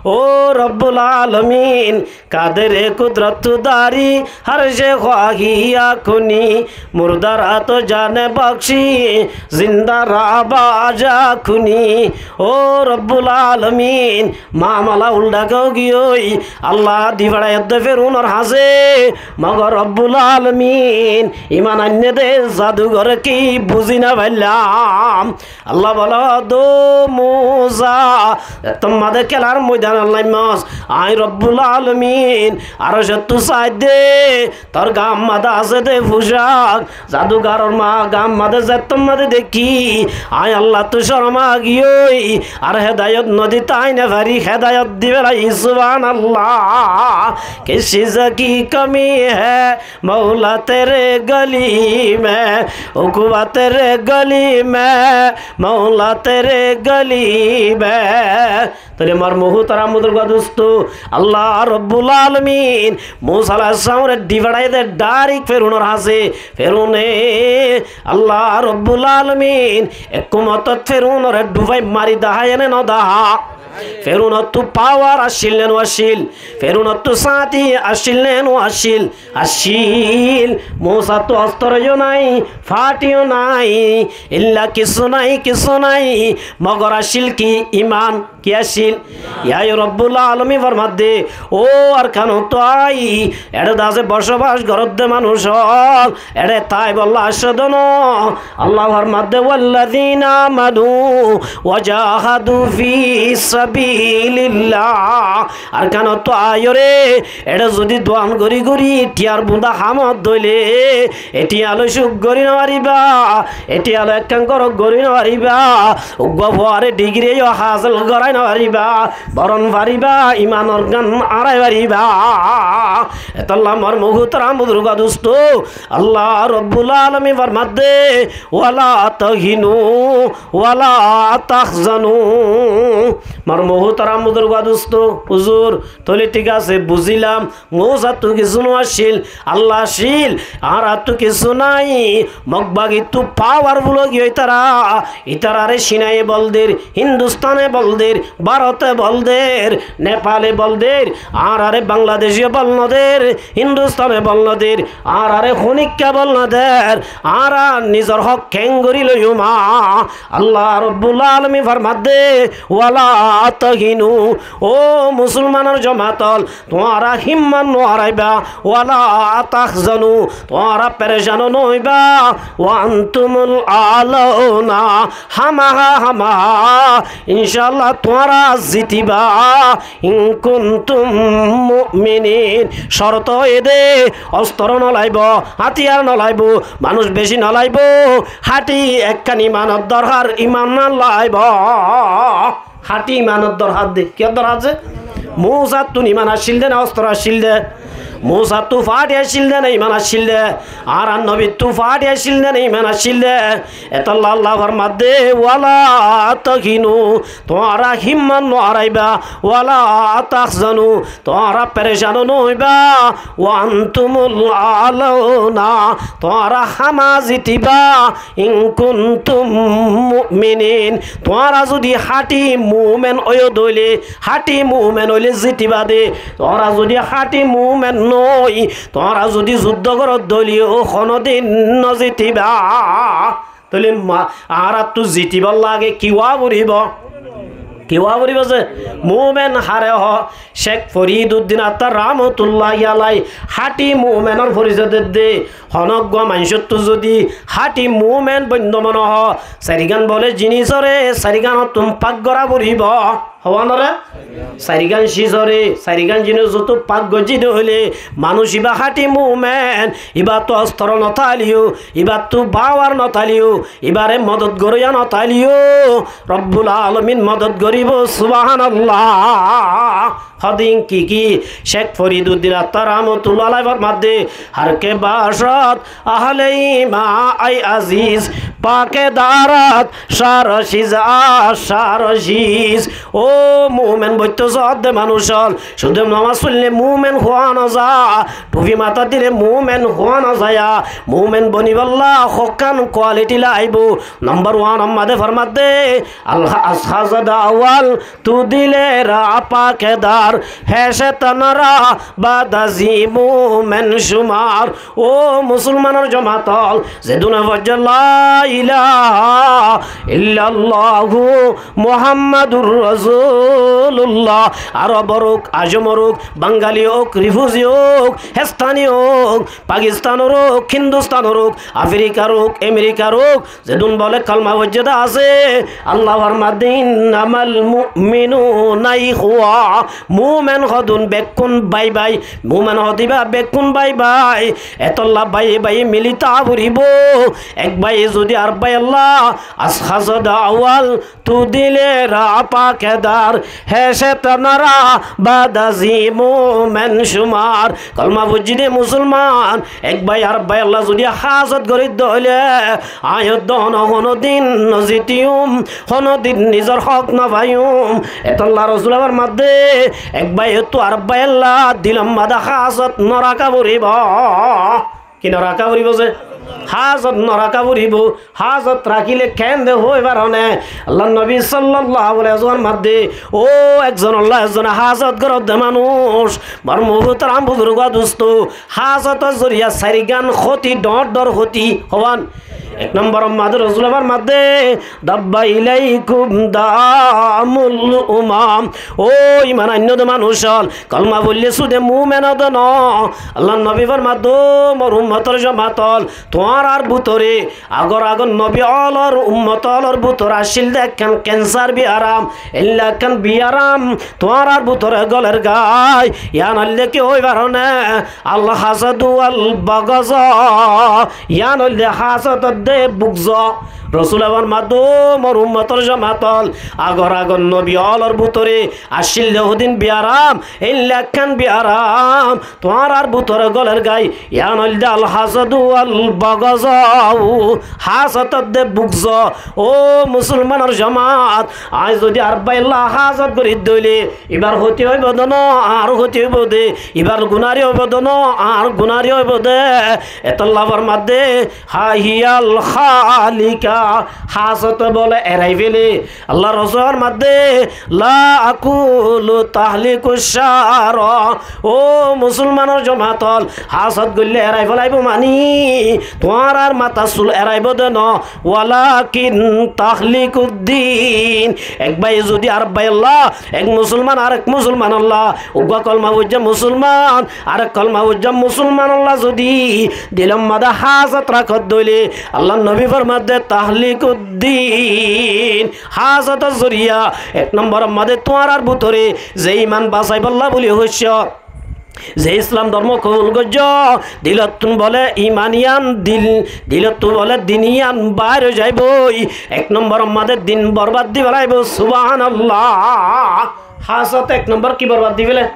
Ó Rabbul Alamin, قدر قدرت تو داری، هر چه خواهی کنی، مردہ را تو جان بخشی، زندہ را باجا کنی۔ Ó Rabbul Alamin, mamala uldha giyói, Allah di feçáiye dé Ferunor hañsé, mogor Rabbul Alamin, iman ainné dé zadugoré ki buzí no faillám? Allah bóle dé, Ó Musa, zettót mazé kélar moidanot naimmós, aññí Rabbul Alamin arocottú sai dé, tor gaat mazé asé dé fucák, zadugoror ma-, gaat mazé zettót mazé dekí, aññí Allattú corom a giyói, ar hedayot no di tái no fari, hedayot di félai, Subhánallah. کس چیز کی کمی ہے مولا تیرے گلی میں، عقبیٰ تیرے گلی میں، مولا تیرے گلی میں۔ Tóile mor muhútaram buzurgó dustó, Allah Rabbul Alamin Musa alaihissalamoré di feçáiye dé dháirek Ferunor hañsé. Ferune, Allah Rabbul Alamin ekkumotot Ferunoré dhufai mari dahá né no dahá? Ferunottú pawar accíl né no accíl? Ferunottú sáñti accíl né no accíl? Accíl. Musattú ostoro yó nái, fáthi yó nái, illa kissú nái, kissú nái. Mogor accíl ki? Iman. Ki accíl? Yá Rabbul Alamin formadde, ó Arkanottú aái, eçé de asé bocobac goródde manúic ól, eçé táibolla aiccó dé no. Allah formadde, والذين آمنوا وجاهدوا في سبيل الله. Arkanottú aiyóre, eçé zodi duan gorí gorí thiyar bunda hamot dóile, e thiya loi cúk gorí no faribá, e thiya loi ekkán gór gorí no faribá, uggúa fuaré dhigiri yó hásil gorái faribá, boron faribá, imanor gan arai faribá. Etolla mor muhtaram buzurgo dusto, Allah Rabbul Alamin formadde, "Wala tahinu, wala tahzanu." Mor muhtaram buzurgo dusto, huzur, tóile thík asé, buzílam, Musáttu kissú no accíl, Allah accíl, añáráttu kissú nái. Mog bagittú powerful ói giyói tará, ítararé Cínaye bol der, Hindustane bol der, Bárote bol der, Nepale bol der, añáraré Bangladecíye bol no der, Hindustane bol no der, añáraré honikká bol no der, añára nizor hók keéngorí loiyum. Allah Rabbul Alamin formadde, "Wala tahinu", ó musolmanor jomaat ól, tuáñra himmat no áraibá, "wala tahzanu", tuáñra perecán no óiba, "wa antumul a'launa", hámaha, hámaha, incállah tuáñra zitibá, "in kuntum mu'minin", córot óiye dé, ostoro no laibo, hátiyar no laibo, manúic beci no laibo, háñti ekkán imanor dorhar, iman laibo. Háñti imanor dorhar de. Kiyór dorhar de? Musáttu iman accíl dé na ostoro accíl dé? Musáttu fañti accíl dé na iman accíl dé? Añárar nobittú fañti accíl dé na iman accíl dé? Etolla Allah formadde, "Wala tahinu", tuáñra himmat no áraibá, "wala tahzanu", tuáñra perecán no óiba, "wa antumul a'launa", tuáñra hámaha zitibá, "in kuntum mu'minin", tuáñra zodi háñti mumen óiyo dé óile, háñti mumen óile zitibá dé, tuáñra zodi háñti mumen no ói, tuáñra zodi zuddó goró dé óile, ó honodin no zitibá. Tóile ma-, añáráttu zitibár lage ki ówa foribó? Ki ówa foribó ze? Mumen hare hoó, Cék Foriduddin Attar rahmatullahi alai háñti mumenor forisoy dedde. Honó uggwá maincóttu zodi háñti mumen boinno mone hoó, sairgán bole jinísoré sairgánottún fak gorá foribó. Hoó né? Sairgán cízoré, sairgán jinísottú fak goijjí dé óile, manúic ibá háñti mumen, ibáttu ostoro no táileyo, ibáttu bawar no táileyo, ibáre modot goróya no táileyo, Rabbul Alamin modot goríbo, subhanallah. Hodin ki ki? Cék Foriduddin Attar rahmatullahi alai formadde, "Har ke bashad ahle iman ay aziz, pake darat shar ciz, a shar ciz." Ó mumen boittó zodde manúic ól, cúde nomaz foille mumen hoó no za, thufi matát dile mumen hoó no za. Mumen bonibálla hokkán quality laibo. Nombor one or máze formadde, al-, az hazad awal tu dile ra pake dar, hecet nara bad azi mumen cumar. Ó musolmanor jomaat ól, zedún foijjé la ilaha illallahu Muhammadur Rasulullah, Arobor ók, Ajomor ók, Bangali ók, refugee ók, Hestani ók, Pakistanor ók, Hindustanor ók, Afrikar ók, Amerikar ók, zedún bole kolma foijjé dé asé, Allah formadde, "Innamal mu'minuna ikhwa." Mumen hodún bekkún bái bái, mumen hodibá bekkún bái bái. Etolla báiye báiye mili táa foribó. Ek báiye zodi ar báiyella, az hazad awal tu dile ra pake dar, hecet nara bad azi mumen cumar. Kolma foijjé dé musolman, ek báiye ar báiyella zodi házot gorí dé óile, añí edde honodin no zitiyum, honodin nizor hók no faiyum. Etolla Rosule formadde, ek báiyettú ar báiyella dilor máze házot no raká foribó. Ki no raká foribó ze? Házot no raká foribó. Házot rakíle keén de hoói faronné? Allar nobi sallallahu alaihi wasallam formadde, ó ekzonolla ekzone házot goródde manúic, mor muhtaram buzurgo dusto, házotor zoriya sairgán hóti, dhoóñr dhoóñr hóti. Hoón? Ek nombor or máze Rosule formadde, "Dabba ilaikum damul umam." Ó iman ainno dé manúic ól, kolma foille cúde mumen ó dé noó. Allar nobi formadde, ó mor ummotor jomaat ól, tuáñrar bútore agor agor nobi ólor ummot ólor bútore accíl dé ekkán kensar biyaram, eilla ekkán biyaram tuáñrar bútore goler gái. Yián óilde ki hoói faronné? Al hasadu wal bagza. Yián óilde házot edde bugzo. Rosule formadde, ó mor ummotor jomaat ól, agor agor nobi ólor bútore accíl de hodún biyaram, éilla ekkán biyaram tuáñrar bútore goler gái, yián óilde al hasadu wal bagaza, hásot de bugzo. Ó musulmanor jomaat, aññí zodi ar báilla hásot gorí dóile, ibar hóti óibo de no, añár hóti óibo de, ibar gunári óibo de no, añár gunári óibo de. Etolla formadde, há hiyal hálika, hásote bóle erai féle. Allar Rosule formadde, la akulu tahliku sharo. Ó musulmanor jomaat ól, hásot goille erai félaibo mani, tuáñrar matár sul eraibó de no, walakin tahlikud din. Ek báiye zodi ar báilla, ek musulman arek musulmanolla, uggúa kolma foijja musulman arek kolma foijja musulmanolla zodi dilor máze hásot rakódde óile, Allar nobi formadde tahlikud din. Hásotor zoriya ek nombor máze tuáñrar bútore ze iman basaibólla buli hoiccó, ze Islam dormo kobul goijjó, dilottún bóle iman yián dil, dilottún bóle din yián bair ói zaiboi. Ek nombor máze din borbad di félaibo. Subhanallah. Hásot ek nombor ki borbad di féle?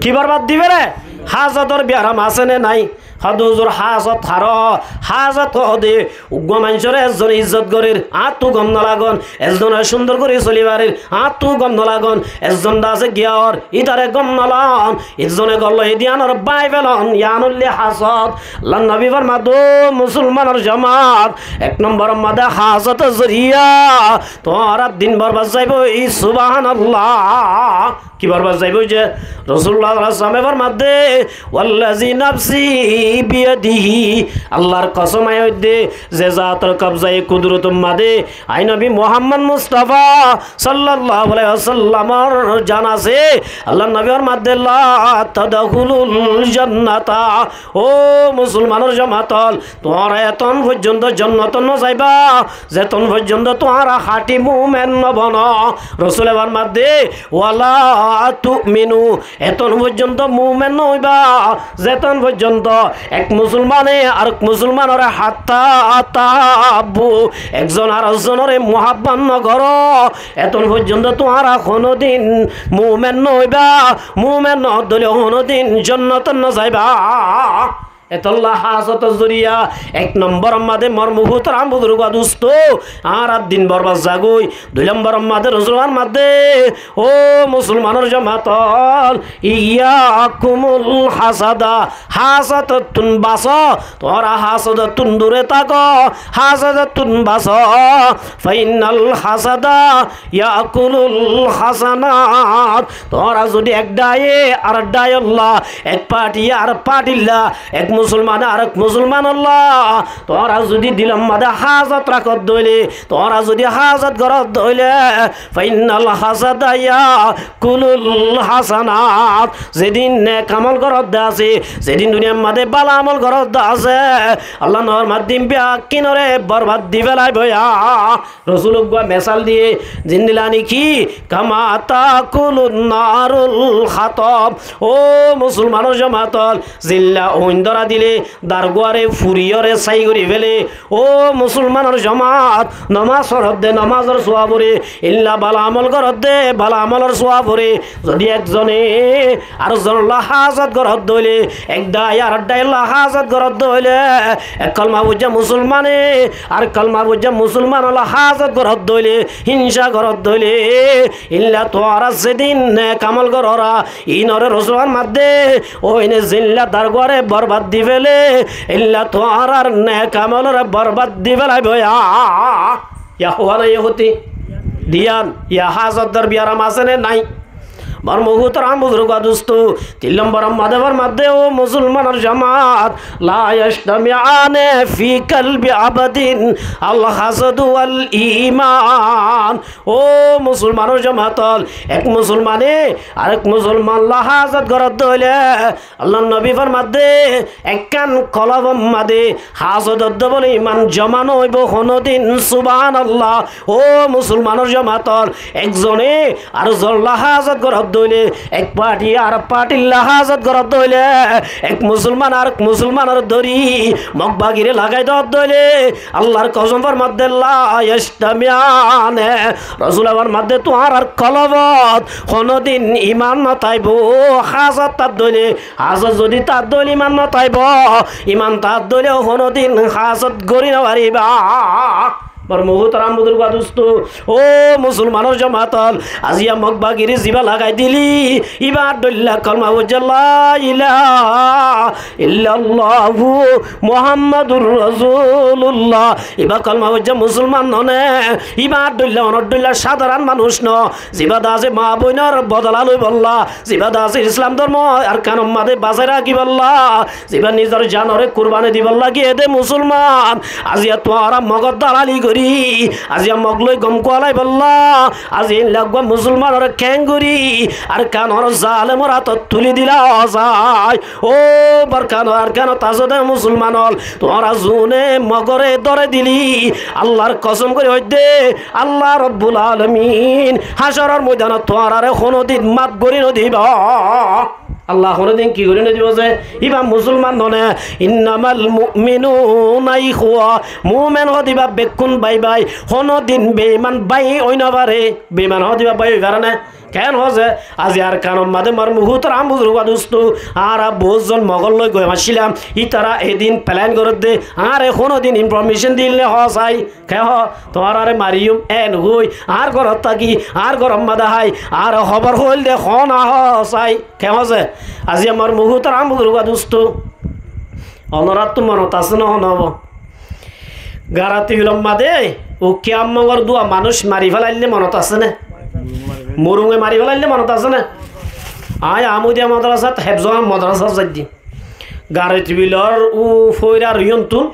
Ki borbad di féle? Hásotor biyaram asé né nai? Hode huzur, hásot haró? Hásot hode uggúa maincóre ezzone izzot gorér, añáttu gom no lagon, ezzone cúndor gorí soli farér, añáttu gom no lagon, ezzon de asé giyór, ítare gom no lon, ezzone golló, ediyánor bái felon, yián óilde hásot. Allar nobi formadde, ó musulmanor jomaat, ek nombor máze hásotor zoriya tuáñrar din borbad zaiboi. Subhanallah. Ki borbad zaiboi ze? Rosulullah sallallahu alaihi wasallame formadde, wallazi nafsi biyadihi, Allar kosom aññí hoidde, ze zator kobzaye kudurotor máze aññí nobi Muhammad Mustafa sallallahu alaihi wasallamor jan asé, Allar nobi formadde, la tadkhulul jannata. Ó musulmanor jomaat ól, tuáñra eton foijjonto jonnotot no zaiba, zeton foijjonto tuáñra háñti mumen no bono. Rosule formadde, wala tu'minu, eton foijjonto mumen no óiba, zeton foijjonto ek musulmane arek musulmanore, hatta tahabbu, ekzon arekzonore muhabbat no goró, eton foijjonto tuáñra honodin mumen no óiba, mumen no ódde óile honodin jonnotot no zaiba. Etolla hásotor zoriya ek nombor máze mor muhtaram buzurgo dustó, añárar din borbad zagói. Dui nombor máze Rosule formadde, ó musulmanor jomaat ól, iyyakum wal hasada, hásotottún basó, tuáñra hásotottún dure táko, hásotottún basó, fa innal hasada yakulul hasanat. Tuáñra zodi ek dháiye ar dháiyolla, ek partiye ar partilla, ek musulmane arek musulmanolla, tuáñra zodi dilor máze hásot rakódde óile, tuáñra zodi hásot goródde óile, fa innal hasada yakulul hasanat. Zedin nek amol goródde asé, zedin duniyar máze bála amol goródde asé, Allar nobi formadde din biyakkínore borbad di félaibo. Rosule uggúa mesal diye, zendilla niki, kama takulun narul hatab. Ó musulmanor jomaat ól, zendilla oin dóra dile darguare furiyóre sái gorí féle. Ó musulmanor jomaat, nomás foródde nomásor suwab óre, illa bála amol goródde bála amólor suwab óre. Zodi ekzone arekzonolla hásot goródde óile, ek dháiye ar dháiyolla hásot goródde óile, ek kolma foijja musulmane arek kolma foijja musulmanolla hásot goródde óile, hínca goródde óile, illa tuáñra zedin nek amol goróra, inore Rosule formadde, oine zendilla darguare borbad di féle, illa tuáñrar nek amolore borbad di félaibo. Ya, ya huana ye hoti diyan, ya hásotor biyaram asé né nai? Mor muhtaram buzurgo dustó, tin nombor máze formadde, ó musulmanor jomaat, la yajtami'ani fi qalbi abdin al hasadu wal iman. Ó musulmanor jomaat ól, ek musulmane arek musulmanolla hásot goródde óile, Allar nobi formadde, ekkán kolbor máze hásot ódde bóle iman zoma no óibo honodin. Subhanallah. Ó musulmanor jomaat ól, ekzone arekzonolla hásot goródde Dóile ek parti arek partilla házot goródde óile, ek musolman arek musolmanor dóri mok bagire lagai dódde óile, Allar kosóm formadde, "La yajtamiani." Rosule formadde, tuáñrar kolbot honodin iman no táibo. Házot tádde óile, házot zodi tádde óile iman no táibo, iman tádde óile honodin házot gorí no faribá. Mor muhútaram buzurg wa dustó, ó musolmanor jomaat ól, aziya mok bagire ziba lagai dili, iba ar dóilla kolma foijjé, "La ilaha illallahu Muhammadur Rasulullah." Iba kolma foijjé, musolman no né. Iba ar dóilla, onor dóilla sadaron manúc no. Ziba de asé maa boinor bodola loibolla, ziba de asé Islam dormo Arkanor maze basai rakíbolla, ziba nizor janore kurbani dibolla giyé de musolman, aziya tuáñra mogor dalali gorí, aziya mog loi gom kualaibolla, aziya eilla uggwá musolmanore keéngorí Arkanor zalemor átot tuli dila zai. Ó Arkanor, Arkanot asó de musolman ól, tuáñra zune mogore dóri dili, Allar kosóm gorí hoóidde, Allah Robbul Alamin hácoror moidanot tuáñrare honodin maf gorí no dibo. Allah honodin ki gorí no dibo ze, iba musolman no né. Innamal mu'minuna ikhwa. Mumen hoóde iba bekkún bái bái, honodin beiman bái ói no fare. Beiman hoóde iba bái ói fare né? Keén hoó ze, aziya Arkanor maze mor muhútaram buzurg wa dustó, añára bout zon mogor loi goi fañsílam, ítara edin plan gorédde, añáre honodin information dil né hoó sai. Ke hoó, tuáñrare mariyum, en hoi, añár górot táki, añár góror maze hái, añáre hóbor hoil de hoó na hoó sai. Ke hoó ze, aziya mor muhútaram buzurg wa dustó, onoráttu monot asé né, hono óibo? Gara tibilor maze ukkíya ammongor duwa manúc mari félailde monot asé né? Murunge mari félailde monot asé né? Aññí Ahmodiya modrasat, Hefzul Koran modrasat zaiddi. Gara tibilor u foirar iyontún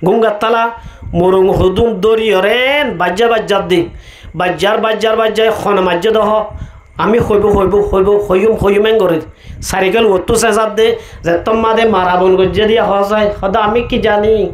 Gungattala murung hodún dóriyoré baijjá baijjá dé. Baijjár baijjár baijjá hone maijjé dé hoó. Ami hoibó hoibó hoibó hoiyúm hoiyúm en gorír. Sairikól uottú sesádde, zettót maze mara bon goijjé diya hoó sai. Hoódde ami ki zani?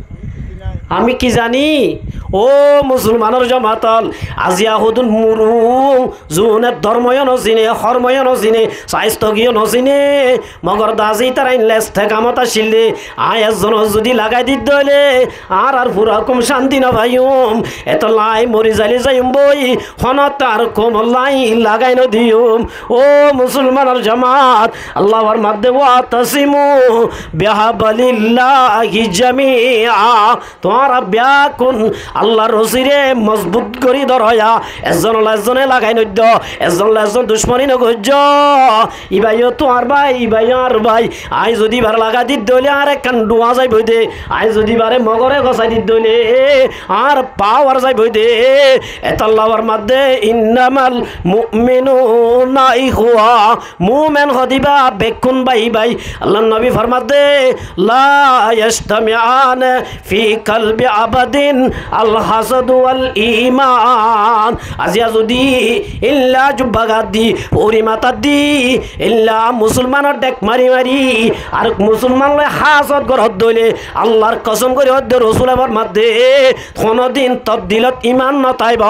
Ami ki zani? Ó musolmanor jomaat ól, aziya hodún murung, zune dormo yó no sine, hormo yó no sine, saistó ki yó no sine, mogor dazi ítara illa estekamot accíl dé, aññí ezzonor zudi lagai didde óile, añárar fura houm cánti no faiyúm. Etolla aññí mori zaile zaiyúm boi, honótte añár koumolla aññí lagai no diyúm. Ó musolmanor jomaat, Allah formadde, "Wa'tasimu bihablillahi jami'a." Tuáñra beggún Allar rosire mozbut gorí dóro ya. Ezzonolla ezzone lagai no dó, ezzonolla ezzon ducmoni no goijjó. Ibá yó tuáñr bái, ibá yó añár bái. Aññí zodi ibáre lagai didde óile añár ekkán dhuáñ zaiboi dé. Aññí zodi ibáre mogore gosai didde óile añár pawar zaiboi dé. Etolla formadde, "Innamal mu'minuna ikhwa." Mumen hoóde ibá bekkún bái bái. Allar nobi formadde, "La yajtami'ani fi qalbi abdin al-hasadu wal iman." Aziya zudi illa jubba gat di, furi matá di, illa musolmanor dhek mari mari arek musolman loi hasad goródde óile, Allar kosom gorí hoódde, Rosule formadde, honodin tor dilot iman no táibo.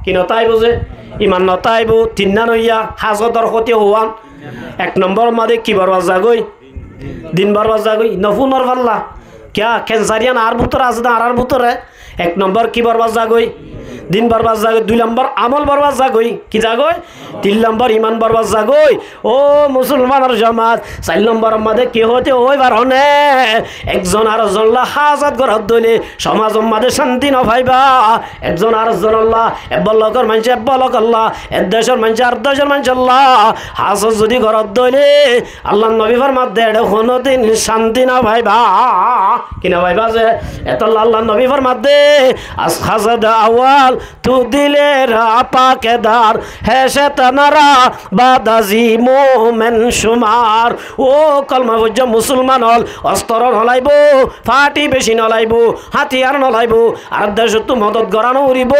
Ki no táibo ze? Iman no táibo. Tinnán óiya, hasador hóti hoón. Ek nombor maze ki borbat zagói? Din borbat zagói. No fúnor falla. Kiyá, kensar yián añár bútore asé dé, añárar bútore? Ek nombor ki borbat zagói? Din borbat zagói. Dui nombor amol borbat zagói. Ki zagói? Tin nombor iman borbat zagói. Ó musolmanor jomaat, sair nombor maze ki hóti hoói faro né? Ekzon arekzonolla hasad goródde óile somazor maze cánti no faiba. Ekzon arekzonolla, ek bolokor maincé ek bolokolla, ek decor maincé ar decor maincólla hasad zodi goródde óile, Allar nobi formadde, eçe honodin cánti no faiba. Ki no faiba ze? Etolla Allar nobi formadde, "Az hasad awal tu dile ra pake dar, heshet nara bad azi mumen shumar." Ó kolma foijjá musolman ól, ostoro no laibo, fáthi beci no laibo, hátiyar no laibo, ar decottu modot gorá no foribo.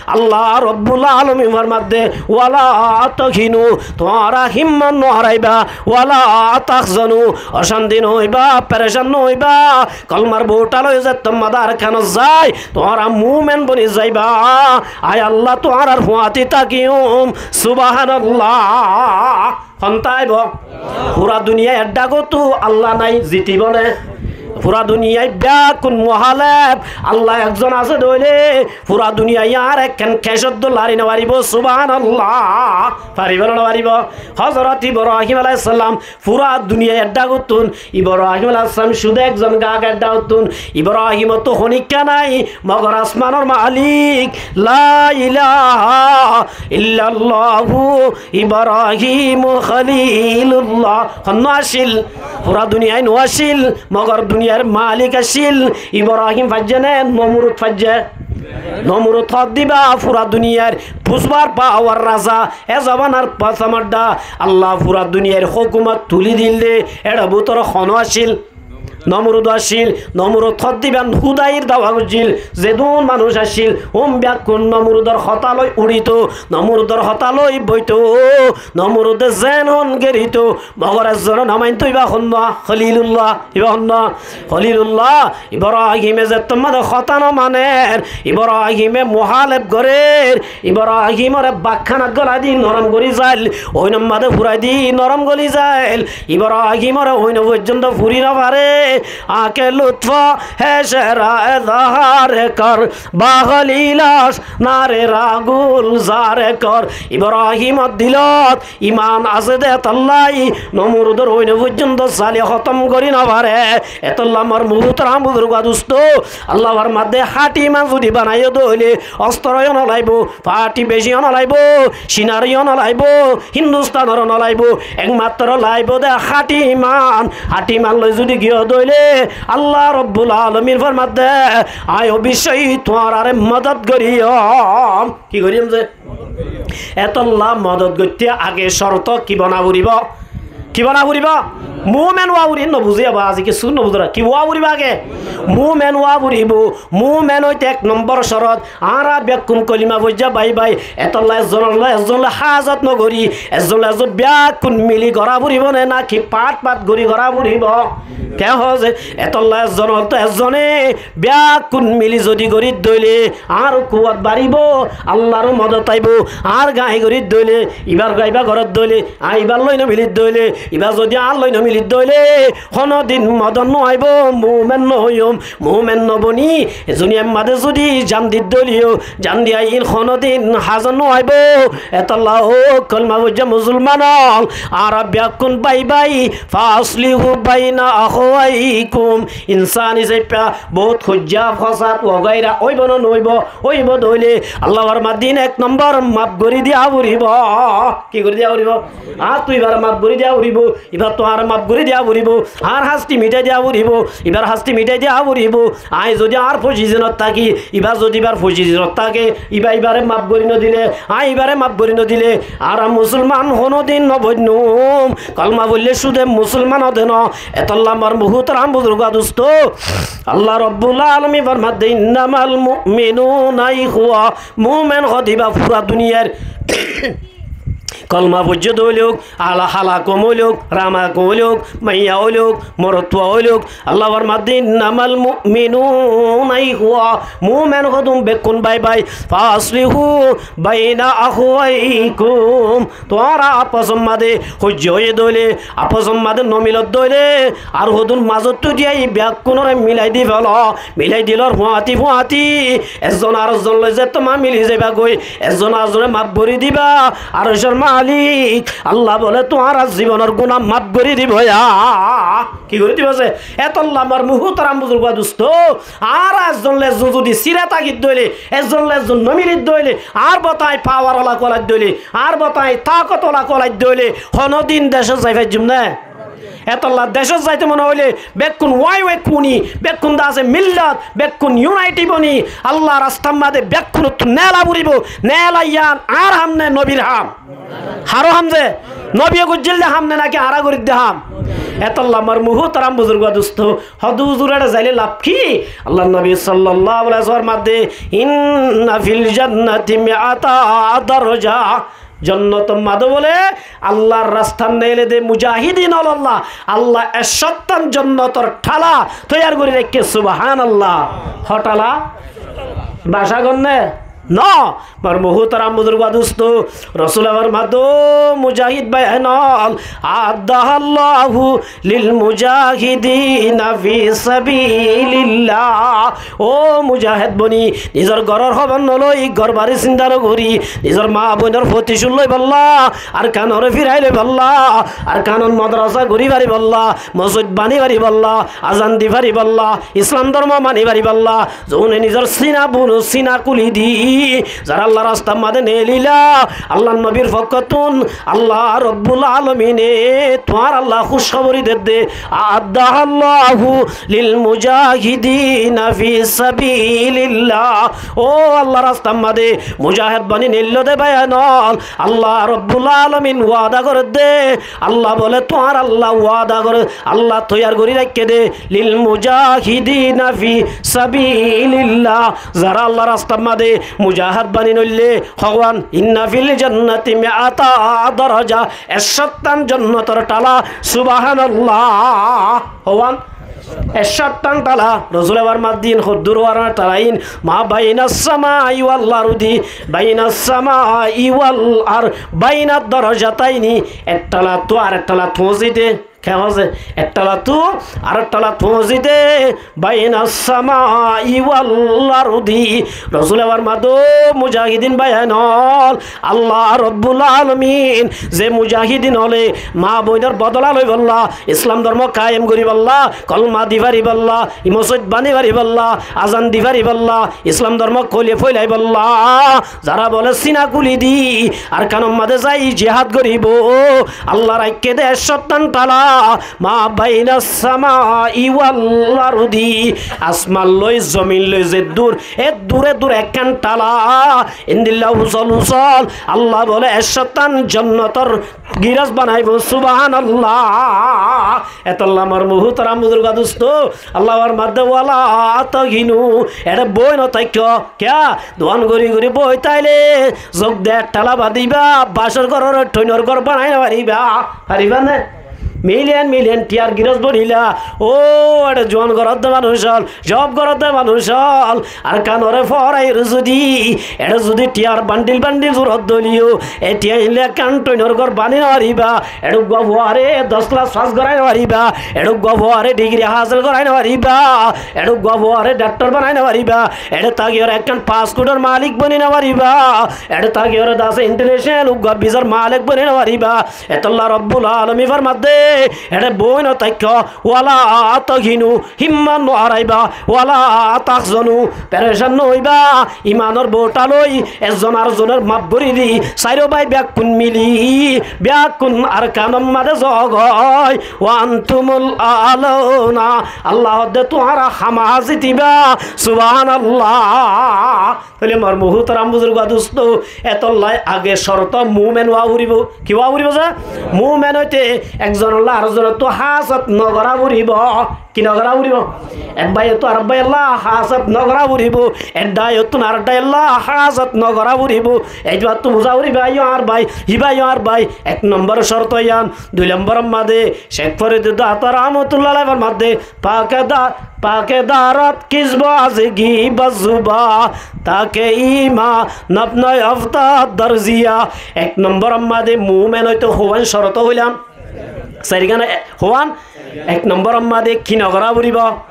Allah Robbul Alamin formadde, "Wala tahinu", tuáñra himmat no háraiba, "wala tahzanu", ocánti no óiba, perecan no óiba. Kolmar bouthá loi zettót maze Arkanot zai, tuáñra mumen boni zaiba. Añí Allah tuáñrar fúañti tákiyum. Subhánallah. Hontá aibó? Fura duniyai eddágottú Allah nái, zitibó né? Fura duniyai beggún muhálef, Allah ekzon asé dóile, fura duniyai añáre ekkán kecót dóri lari nofaribó. Subhánallah. Faribó né nofaribó? Hózorot Ibrahim aláihissalam fura duniyai eddágottún, Ibrahim aláihissalam cúde ekzon gák eddágottún, Ibrahimottú honíkka nái, mogor asmanor malik, la ilaha illallahu Ibrahim Khalilullah. Honnúa accíl? Fura duniyai no accíl, mogor duniyair malik accíl. Ibrahim faijjé né Nomrud faijjé? Nomrud hoódde íba fura duniyair buzbar pawar raza, e zobanar fosamodda. Allah fura duniyair hókumot tulí dil dé, éçe bútore honó accíl? Nomrud accíl. Nomrud hoódde íba Hudair dawa goijjíl, zedún manúic accíl, um beggún Nomrudor hotá loi uçito, Nomrudor hotá loi boito, Nomrude zeén hon gerito, mogor ezzone no maintó. Íba honnúa? Khalilullah. Íba honnúa? Khalilullah. Ibrahime zettót mazé hotá no maner, Ibrahime muhálef gorér, Ibrahimoré bakkánat golai di norom gorí zail, oinor mazé furai di norom gorí zail, Ibrahimoré oin foijjonto furi no fare. آنکه لطف حشر اظهار کر، با خلیلش نعره را گلزار کر. Ibrahimor dilot iman asé dé, etollá Nomrudor oin foijjonto sali hótom gorí no fare. Etollá mor muhtaram buzurgo dustó, Allah formadde háñti iman zudi banaiyó dóile, ostoro yó no laibo, parti beci yó no laibo, Cinaro yó no laibo, Hindustanor ó no laibo, ekmattro laibo dé háñti iman. Háñti iman loi zudi giyó dóile, Allah Robbul Alamin formadde, añí obiccói tuáñrare modot goijjum. Ki goijjum ze? Etollá modot goitté age corto ki bona foribó? Ki bona foribó? Mumen ówa foribó. No buzí aba, azi kessú no buzóra. Ki ówa foribó age? Mumen ówa foribó. Mumen óite ek nombor corot, añára bekkún kolima foijjá bái bái. Etollá ezzonor loi ezzon loi házot no gorí, ezzon loi ezzon bekkún mili gorá foribó né, náki fát fát gorí gorá foribó? Kiyá hoó ze, etollá ezzonor loi ezzone bekkún mili zodi gorí dóile, añáro kuwot baribó, Allar ó modot aibó. Añár gañi gorí dóile, ibar gañi iba goré dóile, añí ibar loi no mili dóile, iba zodi añár loi no mili dóile, honodin modot no aibó, mumen no óiyum. Mumen no boni, e duniyar mazé zodi jan di dóile yó, jan diya in honodin házot no aibó. Etollá ó kolima foijjá musolman ól, añára bekkún bái bái, فأصلحوا بين أخويكم. Insan hísafe bout hoijja fosad wagaira óibo né no óibo? Óibo dóile Allah formadde ek nombor maf gorí diya foribó. Ki gorí diya foribó? Añáttu ibare maf gorí diya foribó, ibattu añáre maf gorí diya foribó, añár hásti mitai diya foribó, ibar hásti mitai diya foribó. Añí zodi añár fozisonot táki, iba zodi ibar fozisonot táke, iba ibare maf gorí no dile, añí ibare maf gorí no dile, añára musolman honodin no boinnum. Kolima foille cúde musolman óde no. Etollá mor muhtaram buzurgo dustó, Allah Robbul Alamin formadde, إنما المؤمنون إخوة. Mumen hoóde íba fura duniyair kolima foijjé dóile ók, ala hala koum óile ók, rama koum óile ók, maiya óile ók, morotfua óile ók, Allah formadde, إنما المؤمنون إخوة. Mumen hodún bekkún bái bái. فأصلحوا بين أخويكم. Tuáñra afosor mazé hoijja óiye dóile, afosor mazé no milot dóile, ar hodún mazottú diyai bekkúnore milai di felo. Milai dilor fúañti fúañti, ezzon ar ezzon loi zettót mili zaiba goi, ezzon ar ezzonore maf gorí diba. Arocor malik Allah bole, tuáñrar zibonor guná maf gorí dibo ya. Ki gorí dibo ze? Etollá mor muhtaram buzurgo dustó, añára ezzon loi ezzon zodi sira táki dóile, ezzon loi ezzon no mili dóile, añár botái pawar ola kolai dóile, añár botái takot ola kolai dóile, honodin decot zai faijjum né? Etollá decot zaito mone óile bekkún wái wái kuni, bekkún dase millot, bekkún unity boni, Allah rastar mazé bekkúnottú nela foribo. Nela yián añár ham né nobir ham? Haró ham ze? Nobiye goijjíl de ham né náki añára gorír de ham? Etollá mor muhtaram buzurgo dustó, hodún uzur ére zaile laf ki? Allar nobi sallallahu alaihi wasallam formadde, إن في الجنة مائة درجة. Jonnotor mazé bole Allar rastat neelede mujahidin ólolla Allah ekcóttan jonnotor thála toiyar gorí raikké. Subhánallah. Hothála? Bacá gór né? No, mor muhútaram buzurg wa dustó, Rosule formade, ó mujahid báiyain ól, "A'addahallahu lil mujahidina fi sabilillah." Ó mujahid boni, nizor góror hóbor noloi, górbari sinta nogorí, nizor maa boinor foticud loibolla, Arkanoré firai loibolla, Arkanot modorasa gorí faribólla, mosóit bañdí faribólla, azan di faribólla, Islam dórmo maní faribólla, zone nizor sina bonu sina kúli di, zará Allar rastar máze neelila, Allar nobir fokkóttun Allah Robbul Alamine tuáñralla kúcóbori dedde, "A'addahallahu lil mujahidina fi sabilillah." Ó Allar rastar máze mujahid boni neilló de báiyain ól, Allah Robbul Alamin wada goredde, Allah bole tuáñralla wada gore, Allah toiyar gorí raikké de, "Lil mujahidina fi sabilillah." Zará Allar rastar máze mujahid boni neillé, howan, "Inna fil jannati mi'ata daraja." Ekcóttan jonnotor tala, subhanallah. Howan, ekcóttan tala, Rosule formade, hoddúr waran talain, "Ma bainas samai wal ardi, bainas samai wal ar, bainad darajataini." Ek talattú arek talat foóñsite, ke hoóse? Ek talattú arek talat foóñsite, "Bainas samai wal ardi." Rosule formade, ó mujahidin báiyain ól, Allah Robbul Alamin ze mujahidin óle maa boinor bodola loibolla, Islam dórmo kayem goríbolla, kolma di faribólla, mosóit bañdí faribólla, azan di faribólla, Islam dórmo kúli foilaibolla, zará bole sina kúli di Arkanor máze zai jihad goríbou, Allah raikké de ekcóttan tala, "Ma bainas samai wal ardi." Asman loi zomin loi zeddúr, eddúr eddúr ekkán tala, endilla usól usól, Allah bole ekcóttan jonnotor giros banaibou, subhanallah. Etolla mor muhútaram buzurg wa dustó, Allah formade, "Wala tahinu." Eçé boi no táikko. Kiyá? Duan gorí gorí boi táile, zog de ek tala badiba, bacór góror, thoinor gór banai no fariba. Fariba né? Miliyon miliyon tiyar giros bonila. Ó, eçé zuan góror de manúc ól, job góror de manúc ól, Arkanoré forai zodi, eçé zodi tiyar bandil bandil zurot dóliyo, e tiya inle ekkán thoinor gór bañdí no fariba. Eçé uggwá fuare dos class pass gorai no fariba. Eçé uggwá fuare degree hásil gorai no fariba. Eçé uggwá fuare daktor banai no fariba. Eçé tákiyore ekkán passportor malik boni no fariba. Eçé tákiyore dase international uggwá visar malik boni no fariba. Etolla Robbul Alamin formade, eçé boi no táikko, "Wala tahinu." Himmat no araiba, "Wala tahzanu." Perecan no óiba. Imanor bouṭa loi, ezzon arzonor maf gorí di, sairó bái bekkún mili, bekkún Arkanor máze zogói, "Wa antumul a'launa." Allah hoódde tuáñra hámaha zitiba. Subhanallah. Tóile mor muhútaram buzurg wa dustó, etolla age corto mumen ówa foribó. Ki ówa foribó ze? Mumen óite ekzonolla arekzonottú háasot no gorá foribó. Ki no gorá foribó? Ek báiyottú arek báiyolla háasot no gorá foribó. Ek dhaiyottú arek dhaiyolla háasot no gorá foribó. Ei battú buzá foribó, íba yó añár bái, híba yó añár bái. Ek nombor corto yián. Dui nomboror máze Cek Forid Datta rahmatullah alaih formade, "Pake da-, pake darat kis bazgi bazzuba, take iman nab nayafta dar ziya." Ek nombor ammáde mumen óito hoówan corot hoilam. Sairgán e-, hoówan? Ek nombor ammáde ki nogorá foribó?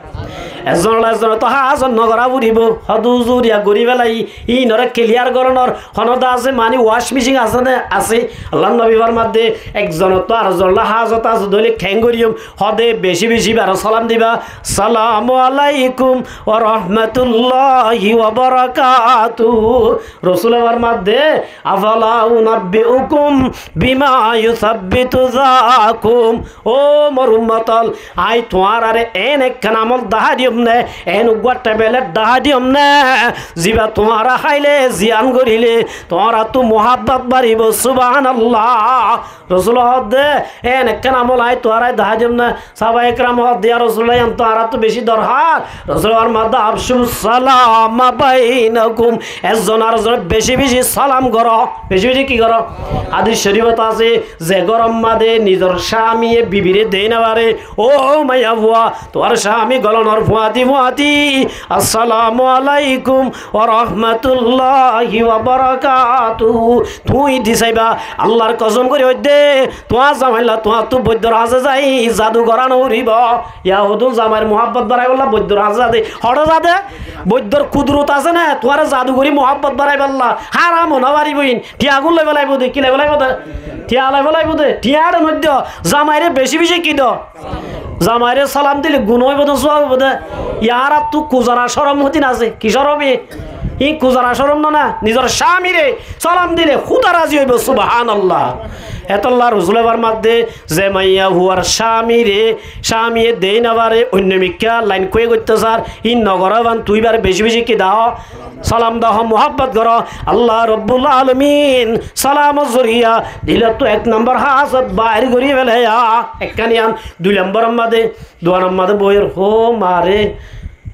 Ezzon ola ezzon ottu háasot nogorá foribó. Hoó de huzur, yá gorí félai, íinoré kiliyar gorónor honó de asé, mani wash mecin asé né? Asé. Allar nobi formadde, ekzon ottu arekzon olla háasot asé de óile keén goijjum? Hoó de beci beci ibáre salam diba. "Assalamu alaikum wa rahmatullahi wa barakatuhu." Rosule formadde, "Afala unabbiukum bima yusabbitu zakum." Ó mor ummot ol, añí tuáñráre eén ekkán amol dahái diyum né, eén uggúa thebelet dahái diyum né, zibá tuáñra háile, ziyán goríle, tuáñrattú muhábbot baribó. Subhánallah. Rosule hoódde, eén ekkán amol añí tuáñráre dahái diyum né. Sáhaba ekram hoódde, "Yá Rosulullah, yián to añáráttu beci dorhar." Rosule formadde, "Afshu salama bainakum." Ezzon arekzonore beci beci salam goró. Beci beci ki goró? Hádis corifot asé, ze góror máze nizor cámiye bibire dei nofaré, ó maiyafua, tuáñr cámi golonor fua Fati, fati, assalamu alaikum wa rahmatullahi wa barakatuhu. Tuñí di saibá, Allar kosóm gorí hoiddé, tuáñr zamailla tuáñttú boiddor hañsé zai zadu gorá no foribó. Yá hodún zamair muhábbot baraibálla boiddor hañsé zade, hoçé zade, boiddor kudurot asé né, tuáñre zadu gorí muhábbot baraibálla, háram no faribó ín, thiañ gún loi felaibó de, ki loi felaibó de? Thiañ loi felaibó de, thiañ añáre no do, zamairé beci beci ki do? Zamairé salam dile guná óibo de, suwab óibo de. Yar attú kuzara corom hodin asé. Ki corom e? Hí kuzara corom no na? Nizor cámire salam dile Huda razi óibo. Subhánallah. Etolla Rosule formadde, ze maiyafuar cámire, cámiye dei no fare, oinno mikká lain kúe goittó sar, hí no goró, ban tui ibare beci beci ki do? Salam do, muhábbot goró. Allah Rabbul Alamin salamor zoriya dilottú ek nombor hásot bair gorí fele. Ekkán yián, dui nomboror mazé, duanor mazé boiyór, hó ma re,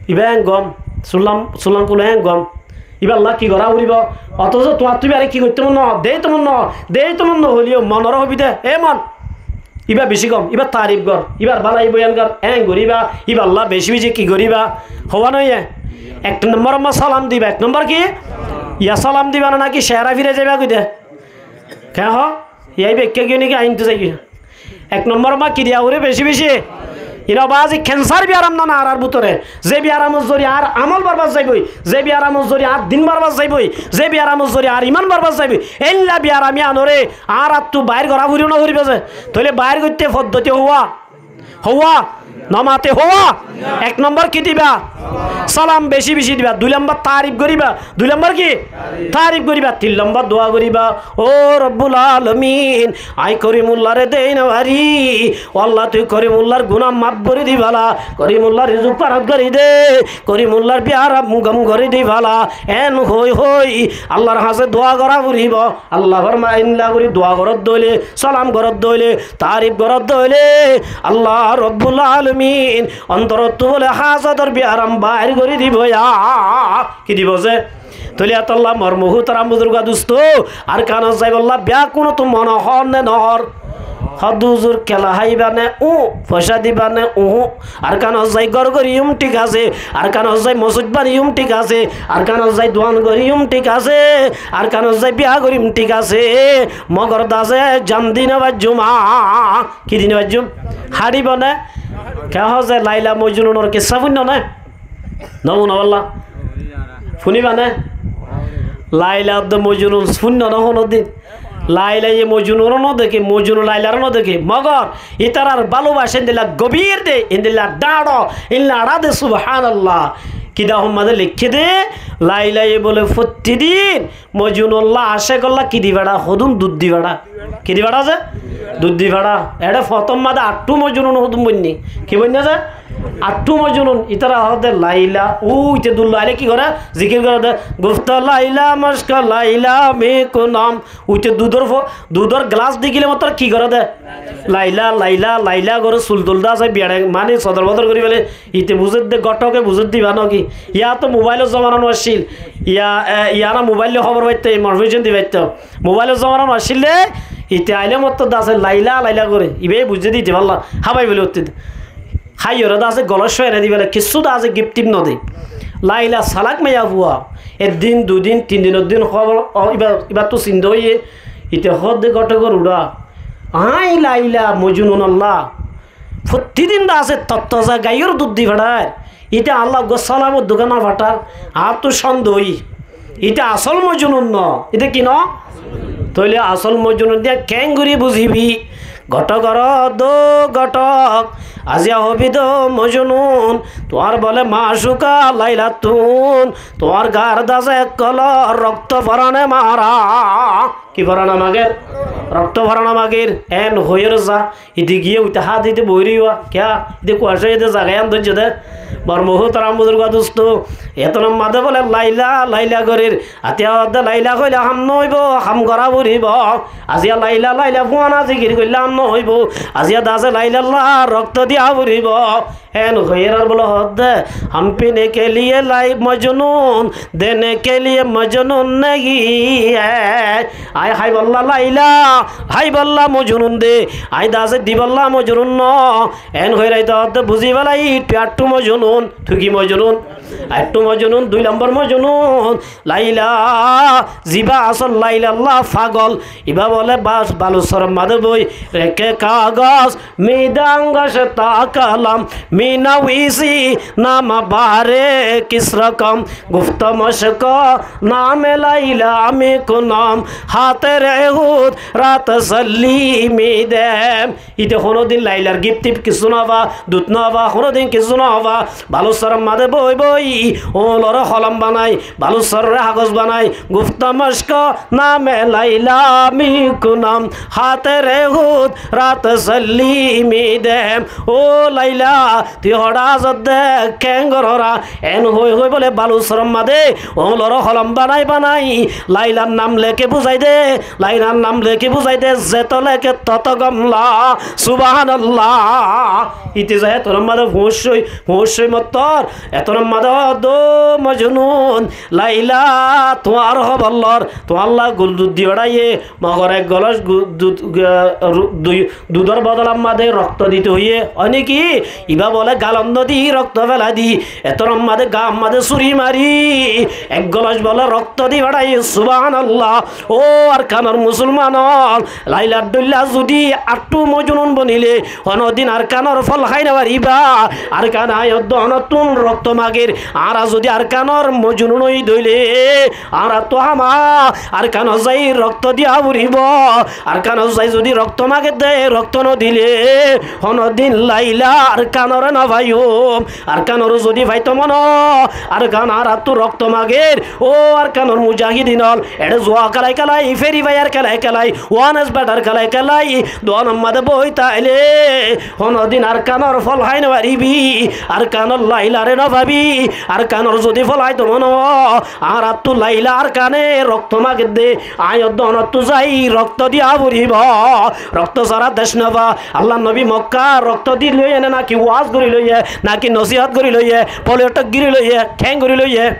ibá en gom, sulam, sulam kule en gom. Ibálla ki gorá foribó? Otoco tuáñttú ibáre ki goittó mon no, deitó mon no, deitó mon no hoileyó monore hoibi de, e mon, ibá beci gom, ibár tarif gor, ibár bálai boyan gor, en goríba, ibálla beci beci ki goríba? Howa noye? Ek nombor ma salam diba, ek nombor ki? Yá salam diba na, náki cehera fira zaiba goi de? Ke ho? Yá ibá ekká giyó niki, ainto zai giyó? Ek nombor ma ki diya foré beci beci? Ino bazi kensar biyaram no na añárar bútore? Ze biyaramor zoriya añár amol borbad zaiboi, ze biyaramor zoriya añár din borbad zaiboi, ze biyaramor zoriya añár iman borbad zaiboi, éilla biyaram yiánore añárattú bair gorá foribó no foribó ze? Tóile bair goitté foddoti howa? Howa? No mate howa? Ek nombor ki diba? Salam beci beci diba. Dui nombor tarif goríba. Dui nombor ki? Tarif goríba. Tin nombor dua goríba. Ó Rabbul Alamin, añí Korimulláre dei no fari. Ó Allah, tui Korimullar guná maf gorí dibálla, Korimullar rizuk farak gorí de, Korimullar biyaram gom gorí dibálla. En hoi hoi Allar hañsé dua gorá foribó. Allah forma, éilla gorí dua goródde óile, salam goródde óile, tarif goródde óile, Allah Rabbul Alamin ontorottú bóle hásotor biyaram bair gorí dibo yá. Ki dibo ze? Tóile etolla mor muhútaram buzurga dustó, Arkanot zaibolla beggúnottú mone hoór né no hoór? Hoódde huzur, kela háiba né? Uú. Foicá diba né? Uú. Arkanot zai gór goríyum, thík asé. Arkanot zai mosóit baníyum, thík asé. Arkanot zai duan goríyum, thík asé. Arkanot zai biyá goríyum, thík asé. Mogor daze jan di no faijjum. Ki di no faijjum? Háçibo né? Ke hoó ze Laila Mojnunor kissá fúinno né? No fúna bálla? Fúniba né? Laila edde Mojnun fúinno né honódin? Lailaye Mojnunore no deké, Mojnune Lailaré no deké. Mogor ítarar bálobacá endilla gobír de, endilla dháñço, endilla añçá de, subhánallah. Kitabor mazé leikké de, Lailaye bóle fottí din Mojnunolla, acékolla ki di feçá? Hodún dud di feçá. Ki di feçá ze? Dud di feçá. Eçé fotór mazé añçú Mojnun hodún boinné. Ki boinné ze? Añçú Mojnun. Ítara hoódde Laila. Uite dud Laila ki goré? Zikir goré de. Gufta Laila maska Laila mi kunam. Uite dudor fo-, dudor glas dekíle mottor ki goré de? Laila, Laila, Laila goré, sul tul dá asé, biyaçe mani sodor bodor gorí fele. Ite buzédde, góthoke buzédde ibá noki. Yá to mobailor zomana no accíl. Yá, e, yára mobail loi hóbor faittó, information di faittó. Mobailor zomana no accíl de, ite aile mottor dase Laila, Laila goré. Ibáye buijjé de ite falla. Hábai fele utte de. Háiyore dase golor sói ene di fele. Kissú dase gift tift no de. Laila salak maiyafua. Ek din, dui din, tin dinor din hóbor, o, ibá, ibáttu sinda óiye. Ite hoódde góthokor uçá. Aññí Laila Mojnunolla. Fottí din dase tottoza gaiyór dud di feçáir. Íte añálla uggúa salamor duká no fathár, añáttu cóndo óiye. Íte asól Mojnun no, íte ki no? Tóile asól Mojnun de keéngorí buzibi? Góthok oró dó góthok, aziya hobi dó Mojnun, tuáñr bóle macuka Lailattún, tuáñr gaar dase ekkolor rokto forane mara. Ki forane mager? Rokto forane mager. En hoiyóre za. Ite giyé uite há dite boiré yua. Kiyá? Ite kuacá ite zaga yián dóijje de. Mor muhútaram buzurga dustó. Eto nammade bóle Laila, Laila gorér. Atiya hoódde Laila hoilé ham no óibo, ham gorá foribó. Aziya Laila, Laila fuana zikir goillé ham no óibo. Aziya dase Lailalla rokto diya foribó. En hoiyóre ar bóle hoódde, ham pine ke liye lai Mojnun, dene ke liye Mojnun nahi hai. Háibolla Laila, háibolla Mojnun de, aññí de asé dibolla Mojnun no. En hoirai de ódde buzí félai, tui attú Mojnun, tui ki Mojnun? Attú Mojnun, dui lombor Mojnun. Laila, zibá asól Laila lla fagol, ibá bóle bas-, balusór mazé boi, reké kagos, mi dang goshta kalam, mi nawisim nam bare kis rokom, gufta moshko name Laila mi kunam, hátere hud rat salli mi dem. Íte honódin Lailar gift tift kissú no fa, dut no fa, honódin kissú no fa. Balusór mazé boi boi, oñloré holom banai, balusóroré hagos banai, gufta moshko name Laila mi kunam, hátere hud rat salli mi dem. Ó Laila, tui hoçé asós de, keén gorós? En hoi hoi bóle balusór mazé oñloré holom banai banai Lailar nam leké buzai de, Lailar nam leké buzai de, zeto leké toto gom la. Subhanallah. Íte zai etór mazé fúñsoi, fúñsoi mottor, etór mazé hoó de, ó Mojnun, Laila tuáñr hóbor lor, tuáñlla gul dud di beçáiye, mogor ek goloc gu-, dud, ga-, ru-, dui, dudor bodolar mazé rokto dito hoiyé, ói né ki? Ibá bóle galot no di, rokto félai di, etór mazé gaar mazé suri mari, ek goloc bóle rokto di beçáiye, subhanallah. Ó Arkanor musolman ól, Lailar dhoilla zodi attú Mojnun bonilé, honódin Arkanor fol hái no faribá. Arkan aññí hoddé onottún rokto magir. Añára zodi Arkanor Mojnun ói dóile, añárattú hámaha Arkanot zai rokto diya foribó. Arkanot zai zodi rokto magedde, rokto no dilé, honódin Laila Arkanoré no faiyum. Arkanoré zodi faitó mone, Arkan añárattú rokto magir. Ó Arkanor mujahidin ól, eçé zuwa kélai kélai, Free Fire kélai kélai, One X Better kélai kélai, duanor mazé boi táile, honódin Arkanor fol hái no faribí, Arkanor Lailaré no faibí. Arkanor zodi fol háito mone, añárattú Laila Arkane rokto magedde, aññí hoddé onottú zai rokto diya foribó. Rokto sára dec no fa. Allar nobi Mokka rokto di loiyé né, náki waz gorí loiyé, náki nosihot gorí loiyé, polotik gorí loiyé, keén gorí loiyé?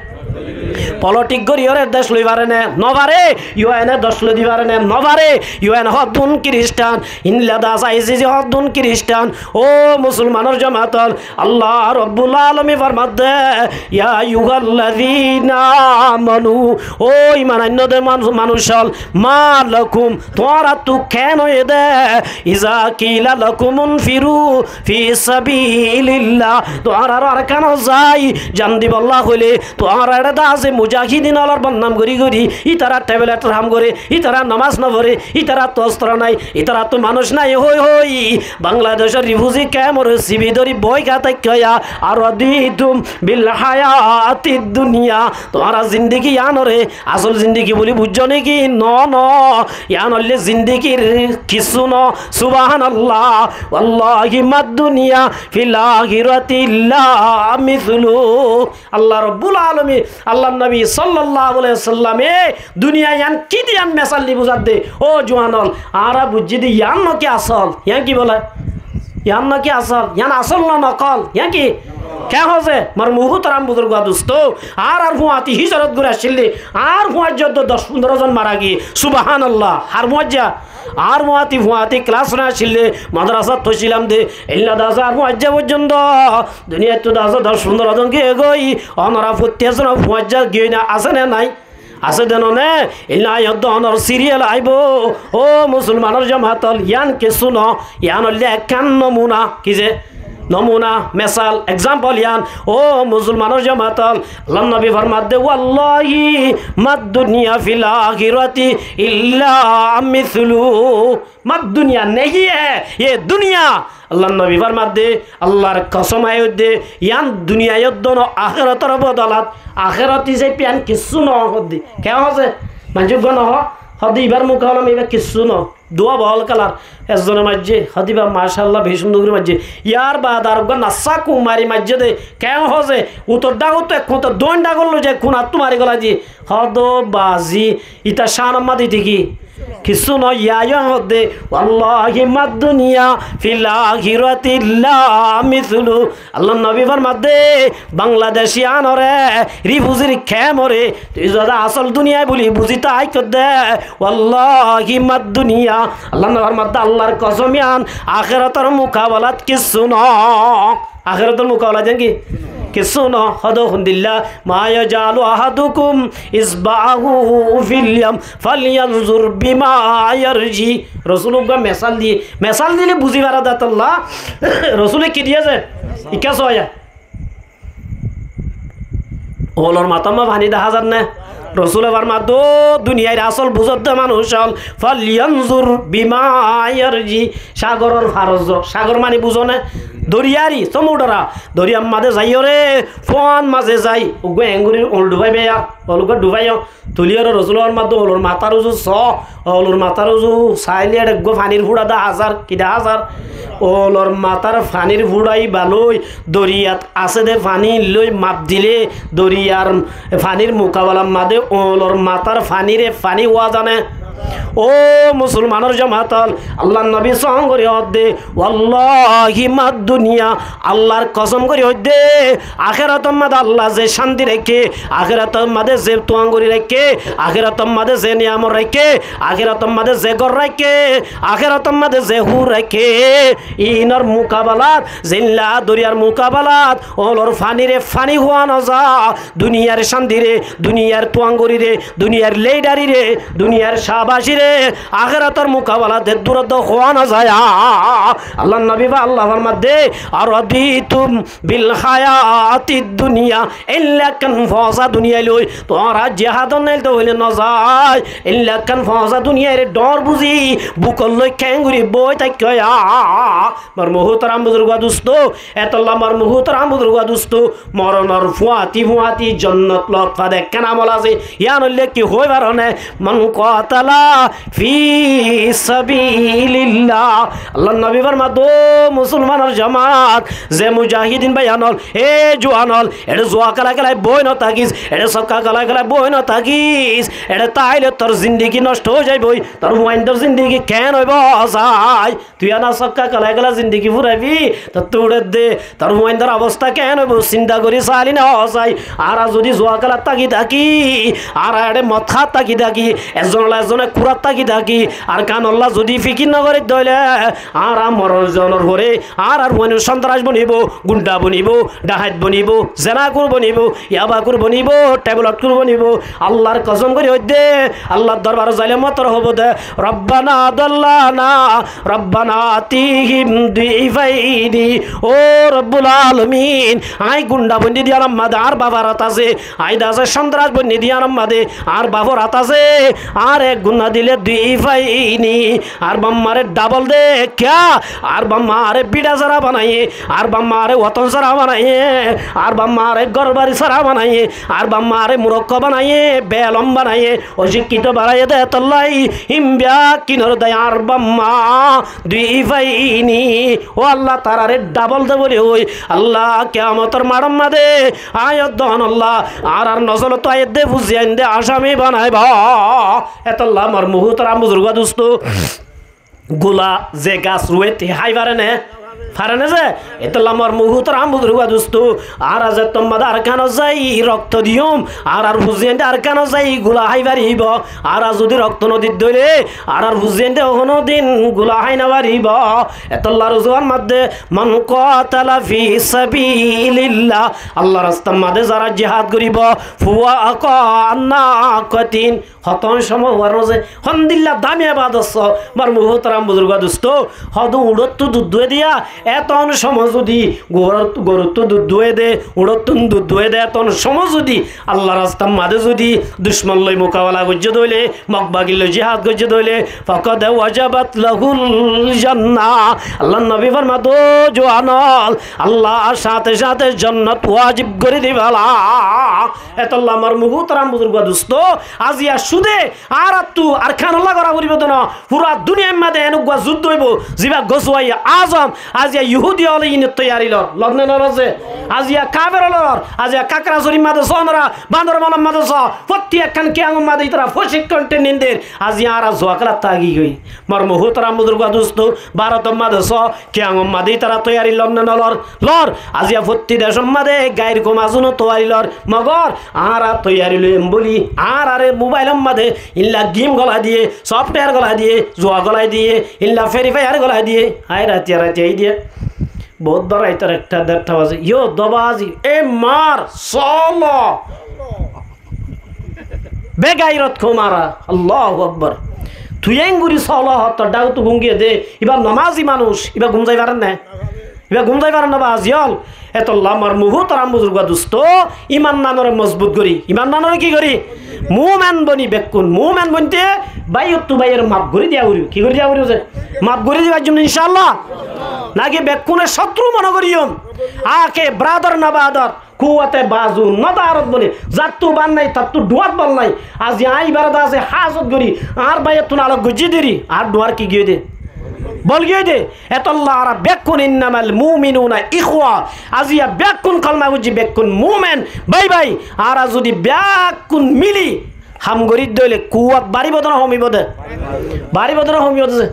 Polotik goríyoré dec loi fare né? No fare. U N e dec loi di fare né? No fare. U N hoddún Kiristan, endilla de asé, I C C hoddún Kiristan. Ó musolmanor jomaat ól, Allah Robbul Alome formadde, ya ayyuhallazina amanu, ó iman ainno de man-, manúc ól, ma lakum, tuáñrattú keén óiye de, iza kila lakum unfiru fi sabilillah, tuáñraré Arkanot zai jan dibolla hoilé, tuáñra eçé de asé mujahidin ólor bodnam gorí gorí, ítara teblet ham goré, ítara nomaz no foré, ítarattú ostro nai, ítarattú manúc nai hoi hoi, Bangladecor rifuzi kemor sibi dóri boi ká táikka, araditum bil hayatid dunya, tuáñra zindigi yíanoré asól zindigi buli buijjó né ki? No, no, yían óile zindigir kissú no. Subhanallah. Wallahi mad dunya fil akhirati illa mithlu. Allah Robbul Alome, Allar nobi sallallahu alaihi wasallame duniya yían ki de yían mesal di buzadde. Ó juan ól, añára buijjí de yían no ki asól? Yían ki bóle? Yían no ki asól? Yían asól no nokol? Yían ki? Keén hoó ze? Mor muhtaram buzurgo dustó, añárar fuañti hijrot gorí accíl de, añár fuañijja de doc fundoro zon mara giyé. Subhanallah. Har fuañijja? Añár fuañti, fuañti klas óne accíl de, madrasat foicílam de, endilla de asé añár fuañijja foijjonto. Duniyaittú de asé doc fundoro zon giyé goi, onora fottí zon fuañijja giyé né, asé né nai? Asé de no né? Endilla aññí hoddé onor siriyal aibó. Ó musolmanor jomaat ól, yían kissú no, yían óilde ekkán nomuna. Ki ze? Nomuna, mesal, example yían. Ó musolmanor jomaat ól, Allar nobi formadde, wallahi mad dunya fil akhirati illa mithlu. Mad dunya nahi hai, ye duniya, Allar nobi formadde, Allar kosom aiyódde, yían duniyai yóddo no, ahérator bodolat, ahérat hísafe yían kissú no hoddé. Keén hoó ze? Manúic uggúa no hoó, hoddé ibár mukabelat ibá kissú no. Duwa bohól kalar. Ezzone maijjé, hádibá macállah, beci cúndor gorí maijjé. Yárbaad ar uggúa nassá kuñmari maijjé dé, keén hoóze, utor dhágottú ek kuñta dóin dhágor loi zai kuñattú mari gólai diyé. Hoódde bazi, ita cánor mazé ite ki? Kissú noó, yá yó hoódde, والله ما الدنيا في الآخرة إلا مثل. Allar nobi formadde, Bangladeci anoré, rifuzir kemoré, tui zodi asól duniyai buli buzi táikos dé, والله ما الدنيا, Allar nobi formadde, Allar kosom yián, akérator mukabalat kissú noó. Akérator mukabalat yián ki? Kissú noó. Hoódde hondilla, ما يجعل أحدكم إصبعه في اليم فلينظر بما يرجع. Rosúle uggúa mesál diyé, mesál dile buzí fará dé tolla. Rosúle ki diyé ze? Ikká soóya. Oulor matár mazé faní dehá zar né? Rosúle formadde, duniyair asól buzódde manúic ókkol, فلينظر بما يرجع. Sagoror farot zo, sagor mani buzó né? Doriyari, somudora, doriyar mazé zaiyóre, fúan mazé zai, uggúa engorí oul dhufái baiya, oul uggúa dhufáiyo, tuliyóre Rosúle formadde oulor matár uzu soó, oulor matár uzu sailé eçé uggúa fanír fúça dehá zar, ki dehá zar? Oulor matár fanír fúça íba loi, doriyat asé dé faní loi maf dilé, doriyar fanír mukabalar mazé oulor matár faníre faní hoó za né? Ó musolmanor jomaat ókkol, Allar nobi sóon gorí hoódde, والله ما الدنيا, Allar kosom gorí hoódde, akérator mazé Allah ze cánti raikké, akérator mazé ze tuañ gorí raikké, akérator mazé ze niyamot raikké, akérator mazé ze gór raikké, akérator mazé ze húr raikké, inor mukabalat, zeilla doriyar mukabalat, oulor faníre faní hoó no za, duniyar cántire, duniyar tuañgorire, duniyar leidarire, duniyar cábacire, akérator mukabalat eddúr dé hoó no za. Allar nobi ba Allah formadde, أرضيتم بالحياة الدنيا, éilla ekkán foñsá duniyai loi tuáñra jihadot neilto hoilé no za, éilla ekkán foñsá duniyaire dhoóñr buzí bukot loi keéngorí boói táikko. Mor muhútaram buzurgua dustó, etolla mor muhútaram buzurgua dustó, moronor fúañti fúañti jonnot lot fade ekkán amol asé. Yián óilde ki hoói faron né? من قاتل في سبيل الله. Allar nobi formadde, ó musolmanor jomaat, ze mujahidin báiyain ókkol, é juwan ókkol, eçé zuwa kéla kélai boói no tákis, eçé sokka kéla kélai boói no tákis, eçé táile tor zindigi nosto ói zaiboi, tor fuaindor zindigi keén óibo sai? Tui ana sokka kéla kéla zindigi furaibi, tottú uçédde, tor fuaindor obosta keén óibo, sinta gorí sailé no sai. Añára zodi zuwa kélat táki táki, añára eçé mod hát táki táki, ezzon olla ezzone kurat táki táki, Arkan olla zodi fikir no gorí dóile, añára moron zonor fore añárar fuain sontrac bonibo, gunda bonibo, dhahait bonibo, zenakur bonibo, yabakur bonibo, tebelotkur bonibo. Allar kosom gorí hoóidde, Allar dorbarot zaile motor hobo de, ربنا أضلانا ربنا آتهم ضعفين. Ó Robbul Alamin, aññí gunda boinné diyan ammáde añár bafor at asé, aññí de asé sontrac boinné diyan ammáde añár bafor at asé, añáre ek guna dile ضعفين, añár bafmare dhabol de, kiyá? Añár bafmare bíça sára banaiye, añár bafmare woton sára banaiye, añár bafmare górbari sára banaiye, añár bafmare murokko banaiye, beelom banaiye, ocikkito banaiye de, etollá hín bekkúnor dái añár bafma ضعفين. Ó Allah, tarare dhabol de bóli hoi, Allah, kiyamotor maçor máze aññí edde ónolla, añárar nosolottu aiyédde fuain de asami banaibo. Etollá mor muhútaram buzurgua dustó, gula ze gas ruwe te hái fare né? Fare né ze? Etollá mor muhútaram buzurgua dustó, añára zettót máze Arkanot zai rokto diyum, añárar fuain de Arkanot zai gula hái faribo. Añára zodi rokto no di dóile, añárar fuain de honó din gula hái no faribo. Etollá Rosular máze, من قاتل في سبيل الله, Allar rastar máze zara jihad goribo, فوق عناقة, hotón cómot uar no ze, hondilla dami ebadot só, mor muhútaram buzurgua dustó, hodu uçóttu duddué diya, Eton cómot zudi gorut-, goruttú dud duwé de, uñçottún dud duwé de, eton cómot zudi Allar rastar maze zudi ducmon loi mukabela goijjé de óile, Mok bagir loi jihad goijjé de óile, فقد وجبت له الجنة. Allar nobi formade, "Ó juwan ól, Allah sáte sáte jonnot wajib gorí dibálla." Etolla mor muhútaram buzurgua dustó, aziya cúde añárattú Arkanolla gorá foribó de no, fura duniyair maze en uggúa zuddó óibo, zibá Gozuwaye Azom, aziya yuhudi ókkole ínor toiyari lor, lor né no lor ze? Aziya kafer ókkole lor, aziya Kakrasorir maze só, onora Bandorbanor maze só, fottí ekkán kiyangor maze ítara focikkón training der, aziya añára zuwa kélat táki goi. Mor muhútaram buzurgua dustó, Bárotor maze só, kiyangor maze ítara toiyari lor né no lor? Lor. Aziya fottí decór maze gair koum asé no toiyari lor, mogor añára toiyari loiyum buli, añárare mobailor maze ílla gem golai diyé, software golai diyé, zuwa golai diyé, ílla Free Fire golai diyé, añí ratiya ratiya aiyí diyé. Bout bára itar ekta derta bazé, yó do bazí, e mar, sólo. Begairot koum añára, Allahu Akbar. Tui enggori sólo hoó, tor dhákottú gúm giyé de, ibá nomazi manúic, ibá gúm zai farer né? Ibá gúm zai farer né bazí ól? Etolla mor muhútaram buzurgua dustó, iman nanore mozbut gorí, iman nanore ki gorí? Mumen boni bekkún, mumen bonité báiyottú báiyore maf gorí diya foribó. Ki gorí diya foribó ze? Maf gorí dibar zonno, incálla. Náki bekkúne cótru mone goijjum? Ake brother na brother, kuwate bazu na darot bone, zattú bal nai, tattú dhuwat bal nai. Aziya añí ibáre de asé házot gorí, añár báiyottún alok goijjí deri, añár dhuwar ki giyé de? Bol giyé de. Etolla añára bekkún إنما المؤمنون إخوة. Aziya bekkún kolma foijjí, bekkún mumen bái bái. Añára zudi bekkún mili ham gorí de óile kuwat baribó de no homibo de? Baribó de no homibo de?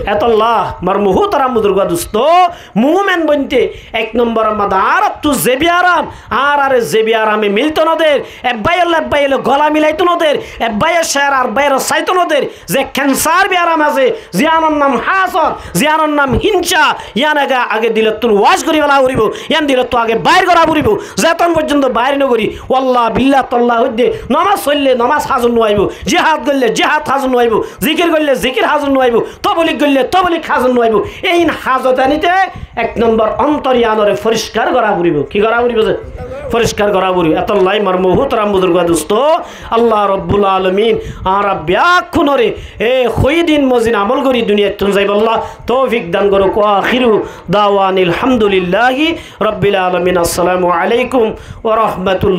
Etolla mor muhútaram buzurgua dustó, mumen bonité ek nombor maze añárattú ze biyaram, añárare ze biyarame milto no der, ek báiyolla ek báiye gola milaito no der, ek báiye céhera ar báiyore saito no der, ze kensar biyaram asé, ziyánor nam hásot, ziyánor nam hínsa, yían age, age dilottún wac gorí fela foribó, yían dilottú age bair gorá foribó. Zeton foijjonto bair no gorí, wallah, billah, tollah hoidde, nomaz foille nomaz házot no aibó, jihad goille jihad házot no aibó, zikir goille zikir házot no aibó, toblig goille toblig házot no aibó. Ein házot anite ek nombor ontor yíanore foriskar gorá foribó. Ki gorá foribó ze? Foriskar gorá foribó. Etolla mor muhútaram buzurgua dustó, Allah Rabbul Alamin añára bekkúnore e hoiyé din mozin amol gorí duniyattún zaibolla toufik dan gorouk. وآخر دعوانا أن الحمد لله رب العالمين. السلام عليكم ورحمة الله.